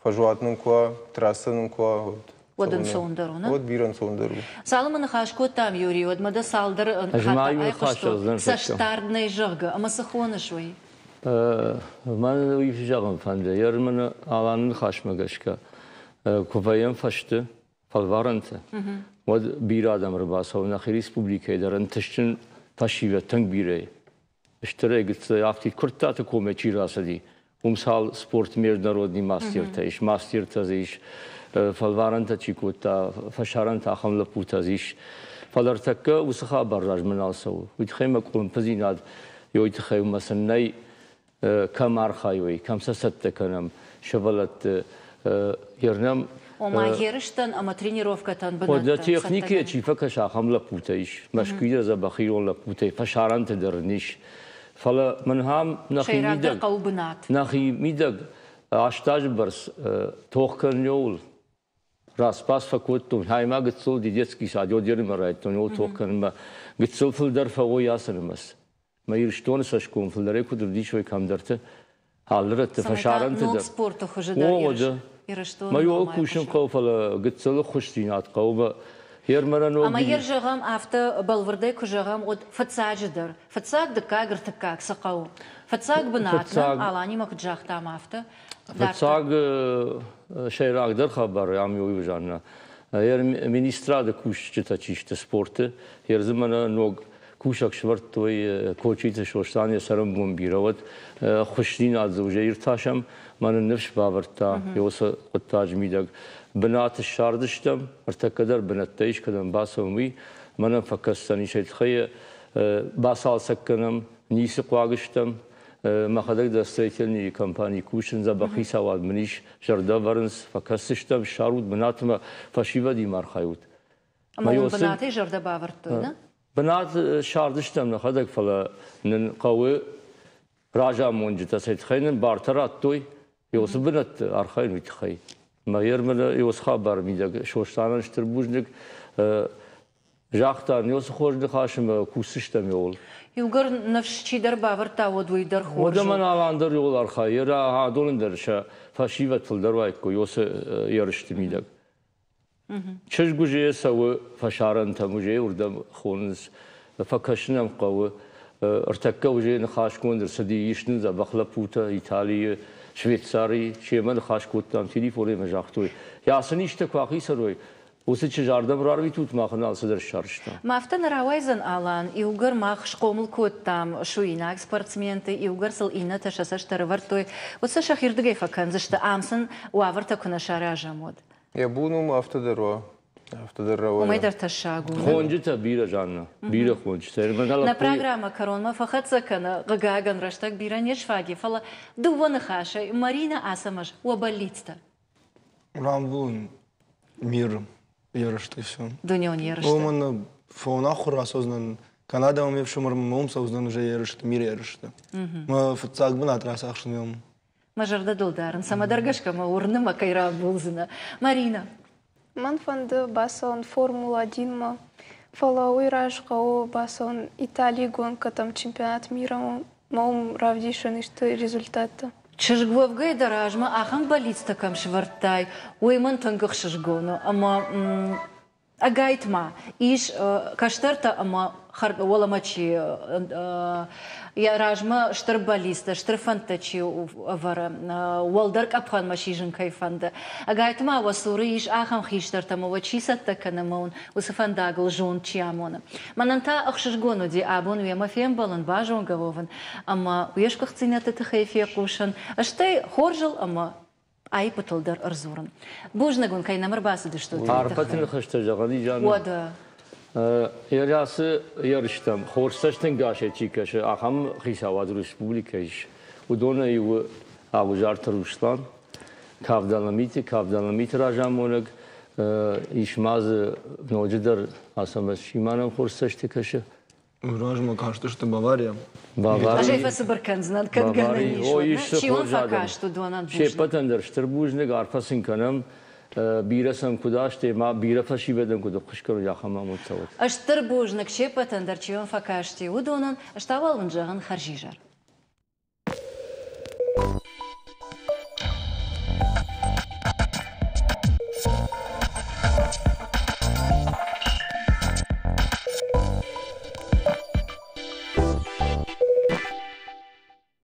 фӕзуат нын куы уа, трассӕ нын куы уа, уӕд. Уӕд ӕнцондӕр у, нӕ? Уӕд бирӕ ӕнцондӕр у. Цалынмӕ ныхас кодтам, Юрий, уӕдмӕ дӕ цалдӕр хатты айхъуыстон, цӕстдард нӕй, зӕгъгӕ, ӕмӕ цы хоныс уый? Мӕн уый зӕгъын фӕнды, Ерманы Аланы ныхасмӕ гӕсгӕ, куы вӕййӕм фӕсты, фӕлварӕнты, уӕд бирӕ адӕм ӕрбацӕуы нӕхи республикӕйы дӕр ӕнтыстджын фӕсивӕд тынг бирӕ. Стырӕй гыццылӕй афтид Куырттаты комӕй чи рацыди, уым цал спорт международный мастертӕ ис, мастертӕ дзы ис, фӕлварӕнтӕ чи кодта, фӕсарӕнты ахӕм лӕппутӕ дзы ис. Фӕлӕ ӕртӕккӕ уыцы хабар размӕ нал цӕуы. Уый тыххӕй мӕ къуылымпыдзинад, уый тыххӕй уымӕ сын нӕй, кӕм архайой, кӕм сӕ цӕттӕ кӕнӕм сывӕллӕтты, ернӕм. Ома ерыстӕн ӕмӕ тренировкӕтӕн бынӕттӕ. Уӕдӕ техникӕйӕ чи фӕкӕсы, ахӕм лӕппутӕ ис. Мӕскуыйы дӕр дзӕбӕх ирон лӕппутӕй, фӕсарӕнты дӕр ын ис. Фӕлӕ мын ахӕм нӕхи мидӕг, хъӕуы бынат. Нӕхи мидӕг 8 азы бӕрц тох кӕнын ууыл распас фӕкодтон. Хаймӕ гыццыл детский сад одеримӕ райдтон, ууыл тох кӕнынмӕ. Гыццыл фылдӕр фӕуой ацы нымӕц. Мӕ Ирыстоны цӕсгом фылдӕрӕй куыд ӕвдисой кӕмдӕрты, алы рӕтты, фӕсарӕнты дӕр. Ног спорты хуызы дӕр Ирыстоны Мӕ иуыл кусын хъӕуы, фӕлӕ гыццылы хуыздзинад хъӕуы. Ӕмӕ йӕ зӕгъӕм, афтӕ бӕлвырдӕй куы зӕгъӕм, уӕд фыццаджыдӕр, фыццаг, дыккаг, ӕртыккаг цы хъӕуы? Фыццаг бынат нӕм Аланимӕ куыд загътам, афтӕ. Фыццаг сӕйрагдӕр хабар ам иу Жанна. Министрады кусджытӕ чи сты спорты, ердзы мӕнӕ ног кусӕг сӕвӕрдтой Кочиты Сослан йӕ цӕрӕнбон бирӕ уӕд. Хуыздзинад дзы уже иртасӕм, мӕ нын ныфс бавӕрдта уыцы хъуыддаджы мидӕг. Бынат ссардыстӕм, ӕртӕккӕ дӕр бынӕттӕ ис, кӕдӕм бацӕуӕм, уый. Мӕнӕн фӕкӕсдзӕнис ӕй тыххӕй бацалцӕг кӕнӕм, ницы хъуаг стӕм. Мӕхӕдӕг дӕр строительный компанийы кусын, дзӕбӕх хицауад мын ис, зӕрдӕ ӕвӕрынц, фӕкӕсдзыстӕм, ссарут бынатмӕ, фӕсивӕдимӕ архайут. Ӕмӕ уын бынатӕй зӕрдӕ бавӕрдтой, нӕ? Бынат ссардыстӕм нӕхӕдӕг, фӕлӕ нын хъӕуы разамонджытӕ сӕ тыххӕй нын бартӕ радтой, уыцы бынӕтты архайын уый тыххӕй. Мӕ ермӕ уыцы хабары мидӕг Сосланӕн стыр бузныг загъта, не цы хорз ныхас ӕмӕ кусдзыстӕм иуыл. Иугӕр ныфс чидӕр бавӕрдта, уӕд уый дӕр хорз у. Уӕдӕ мӕн Алан дӕр иуыл архайы, адонын дӕр сӕ фӕсивӕд фылдӕр уаиккой уыцы ерысты мидӕг. Чызг уже цӕуы фӕсарӕнтӕм, уже уырдӕм хонынц, фӕкӕсын ӕм хъӕуы. Ӕртӕккӕ уже ныхасгонд ӕрцыди, ис нын дзӕбӕх лӕппутӕ Италийы, Швейцарийы, семӕ ныхас кодтам телефонӕй ӕмӕ загътой, йӕ ацы низтӕ куы ахицӕн уой, уыцы чызджы ардӕм рарвитут, мах ын алцыдӕр ссарстам. Ма афтӕ нӕ рауайдзӕн, Алан, иугӕр мах схъомыл кодтам суинаг спортсменты, иугӕр сыл иннӕтӕ сӕ цӕст ӕрӕвӕрдтой, уӕд сӕ сӕхирдыгӕй фӕкӕндзысты, ам сын уавӕртӕ куы нӕ саразӕм, уӕд. Йӕ бон у афтӕ дӕр уа. Афтӕ дӕр рауайа. Уымӕй дӕр тӕссаг у. Хонджытӕ бирӕ, Жанна, бирӕ хонджытӕ. Нӕ программӕ кӕронмӕ фӕхӕццӕ кӕны, хъыгагӕн, рӕстӕг бирӕ не сфаг и, фӕлӕ дыууӕ ныхасӕй Маринӕ Ацӕмӕз, уӕ бӕллицтӕ. Рамбулын мир ерысты все. Дунеон ерысты. Уымӕн фон ахуыр рацӕудзынӕн Канадӕмӕ ме фсымӕрмӕ уым цӕудзынӕн уже ерысты, мир ерысты. Мӕ фыццаг бынат рацахсын уым. Мӕ зӕрдӕ дыл дарын, цӕмӕдӕр гӕсгӕ мӕ уырны, мӕ кӕй рамбулдзынӕ. Марина. Мӕн фӕнды бацӕуын Формула-1-мӕ, фӕлӕ уый раз хъӕуы бацӕуын Италийы гонкӕтӕм чемпионат мира мӕ уым равдисын исты результаттӕ. Чызг уӕвгӕй дӕ размӕ ахӕм бӕллицтӕ кӕм сӕвӕрдтай, уый мӕн тынг ӕхсызгон у ӕмӕ ӕгайтма ис кӕстӕртӕ ӕмӕ уӕлӕмӕ чи йӕ размӕ стыр бӕллицтӕ, стыр фӕндтӕ чи ӕвӕры, уӕлдӕр къӕпхӕнмӕ сизын кӕй фӕнды. Ӕгайтма уӕ цуры ис ахӕм хистӕртӕ ӕмӕ уӕ чи цӕттӕ кӕны ӕмӕ уын уыцы фӕндагыл зонд чи амоны. Мӕнӕн та ӕхсызгон уыди абон уемӕ фембӕлын, базонгӕ уӕвын ӕмӕ уе сгуыхтдзинӕдты тыххӕй фехъусын, стӕй хорзыл ӕмӕ аиппытыл дӕр ӕрдзурын. Бузныг уын, кӕй нӕм ӕрбацыдыстут. Арфӕты ныхӕстӕ зӕгъӕн ис, Жанна. Уӕдӕ. Ацы ерыстӕм хорз цӕстӕнгасӕй чи кӕсы, ахӕм хицауад республикӕ ис. Уыдонӕй у Ӕгъуызарты Руслан, Кавдаламиты, Кавдаламиты разамонӕг, ис ма дзы ноджыдӕр Ацӕмӕз Симанӕн хорз цӕсты кӕсы. Размӕ кастысты Бавария. Ӕз ӕй фӕцыбыр кӕндзынӕн, кӕд гӕнӕн ис, уӕд. Чи уӕм фӕкаст, уыдонӕн бузныг. Се ппӕтӕн дӕр стыр бузныг, арфӕ сын кӕнӕм. Бирӕ сӕм куыд азты, ма бирӕ фӕсивӕдӕн куыд ӕххуыс кӕной, ахӕм амонд цӕуӕд. Стыр бузныг се ппӕтӕн дӕр, чи уӕм фӕкасти, уыдонӕн. Ӕз та уал уын зӕгъын хӕрзизӕр.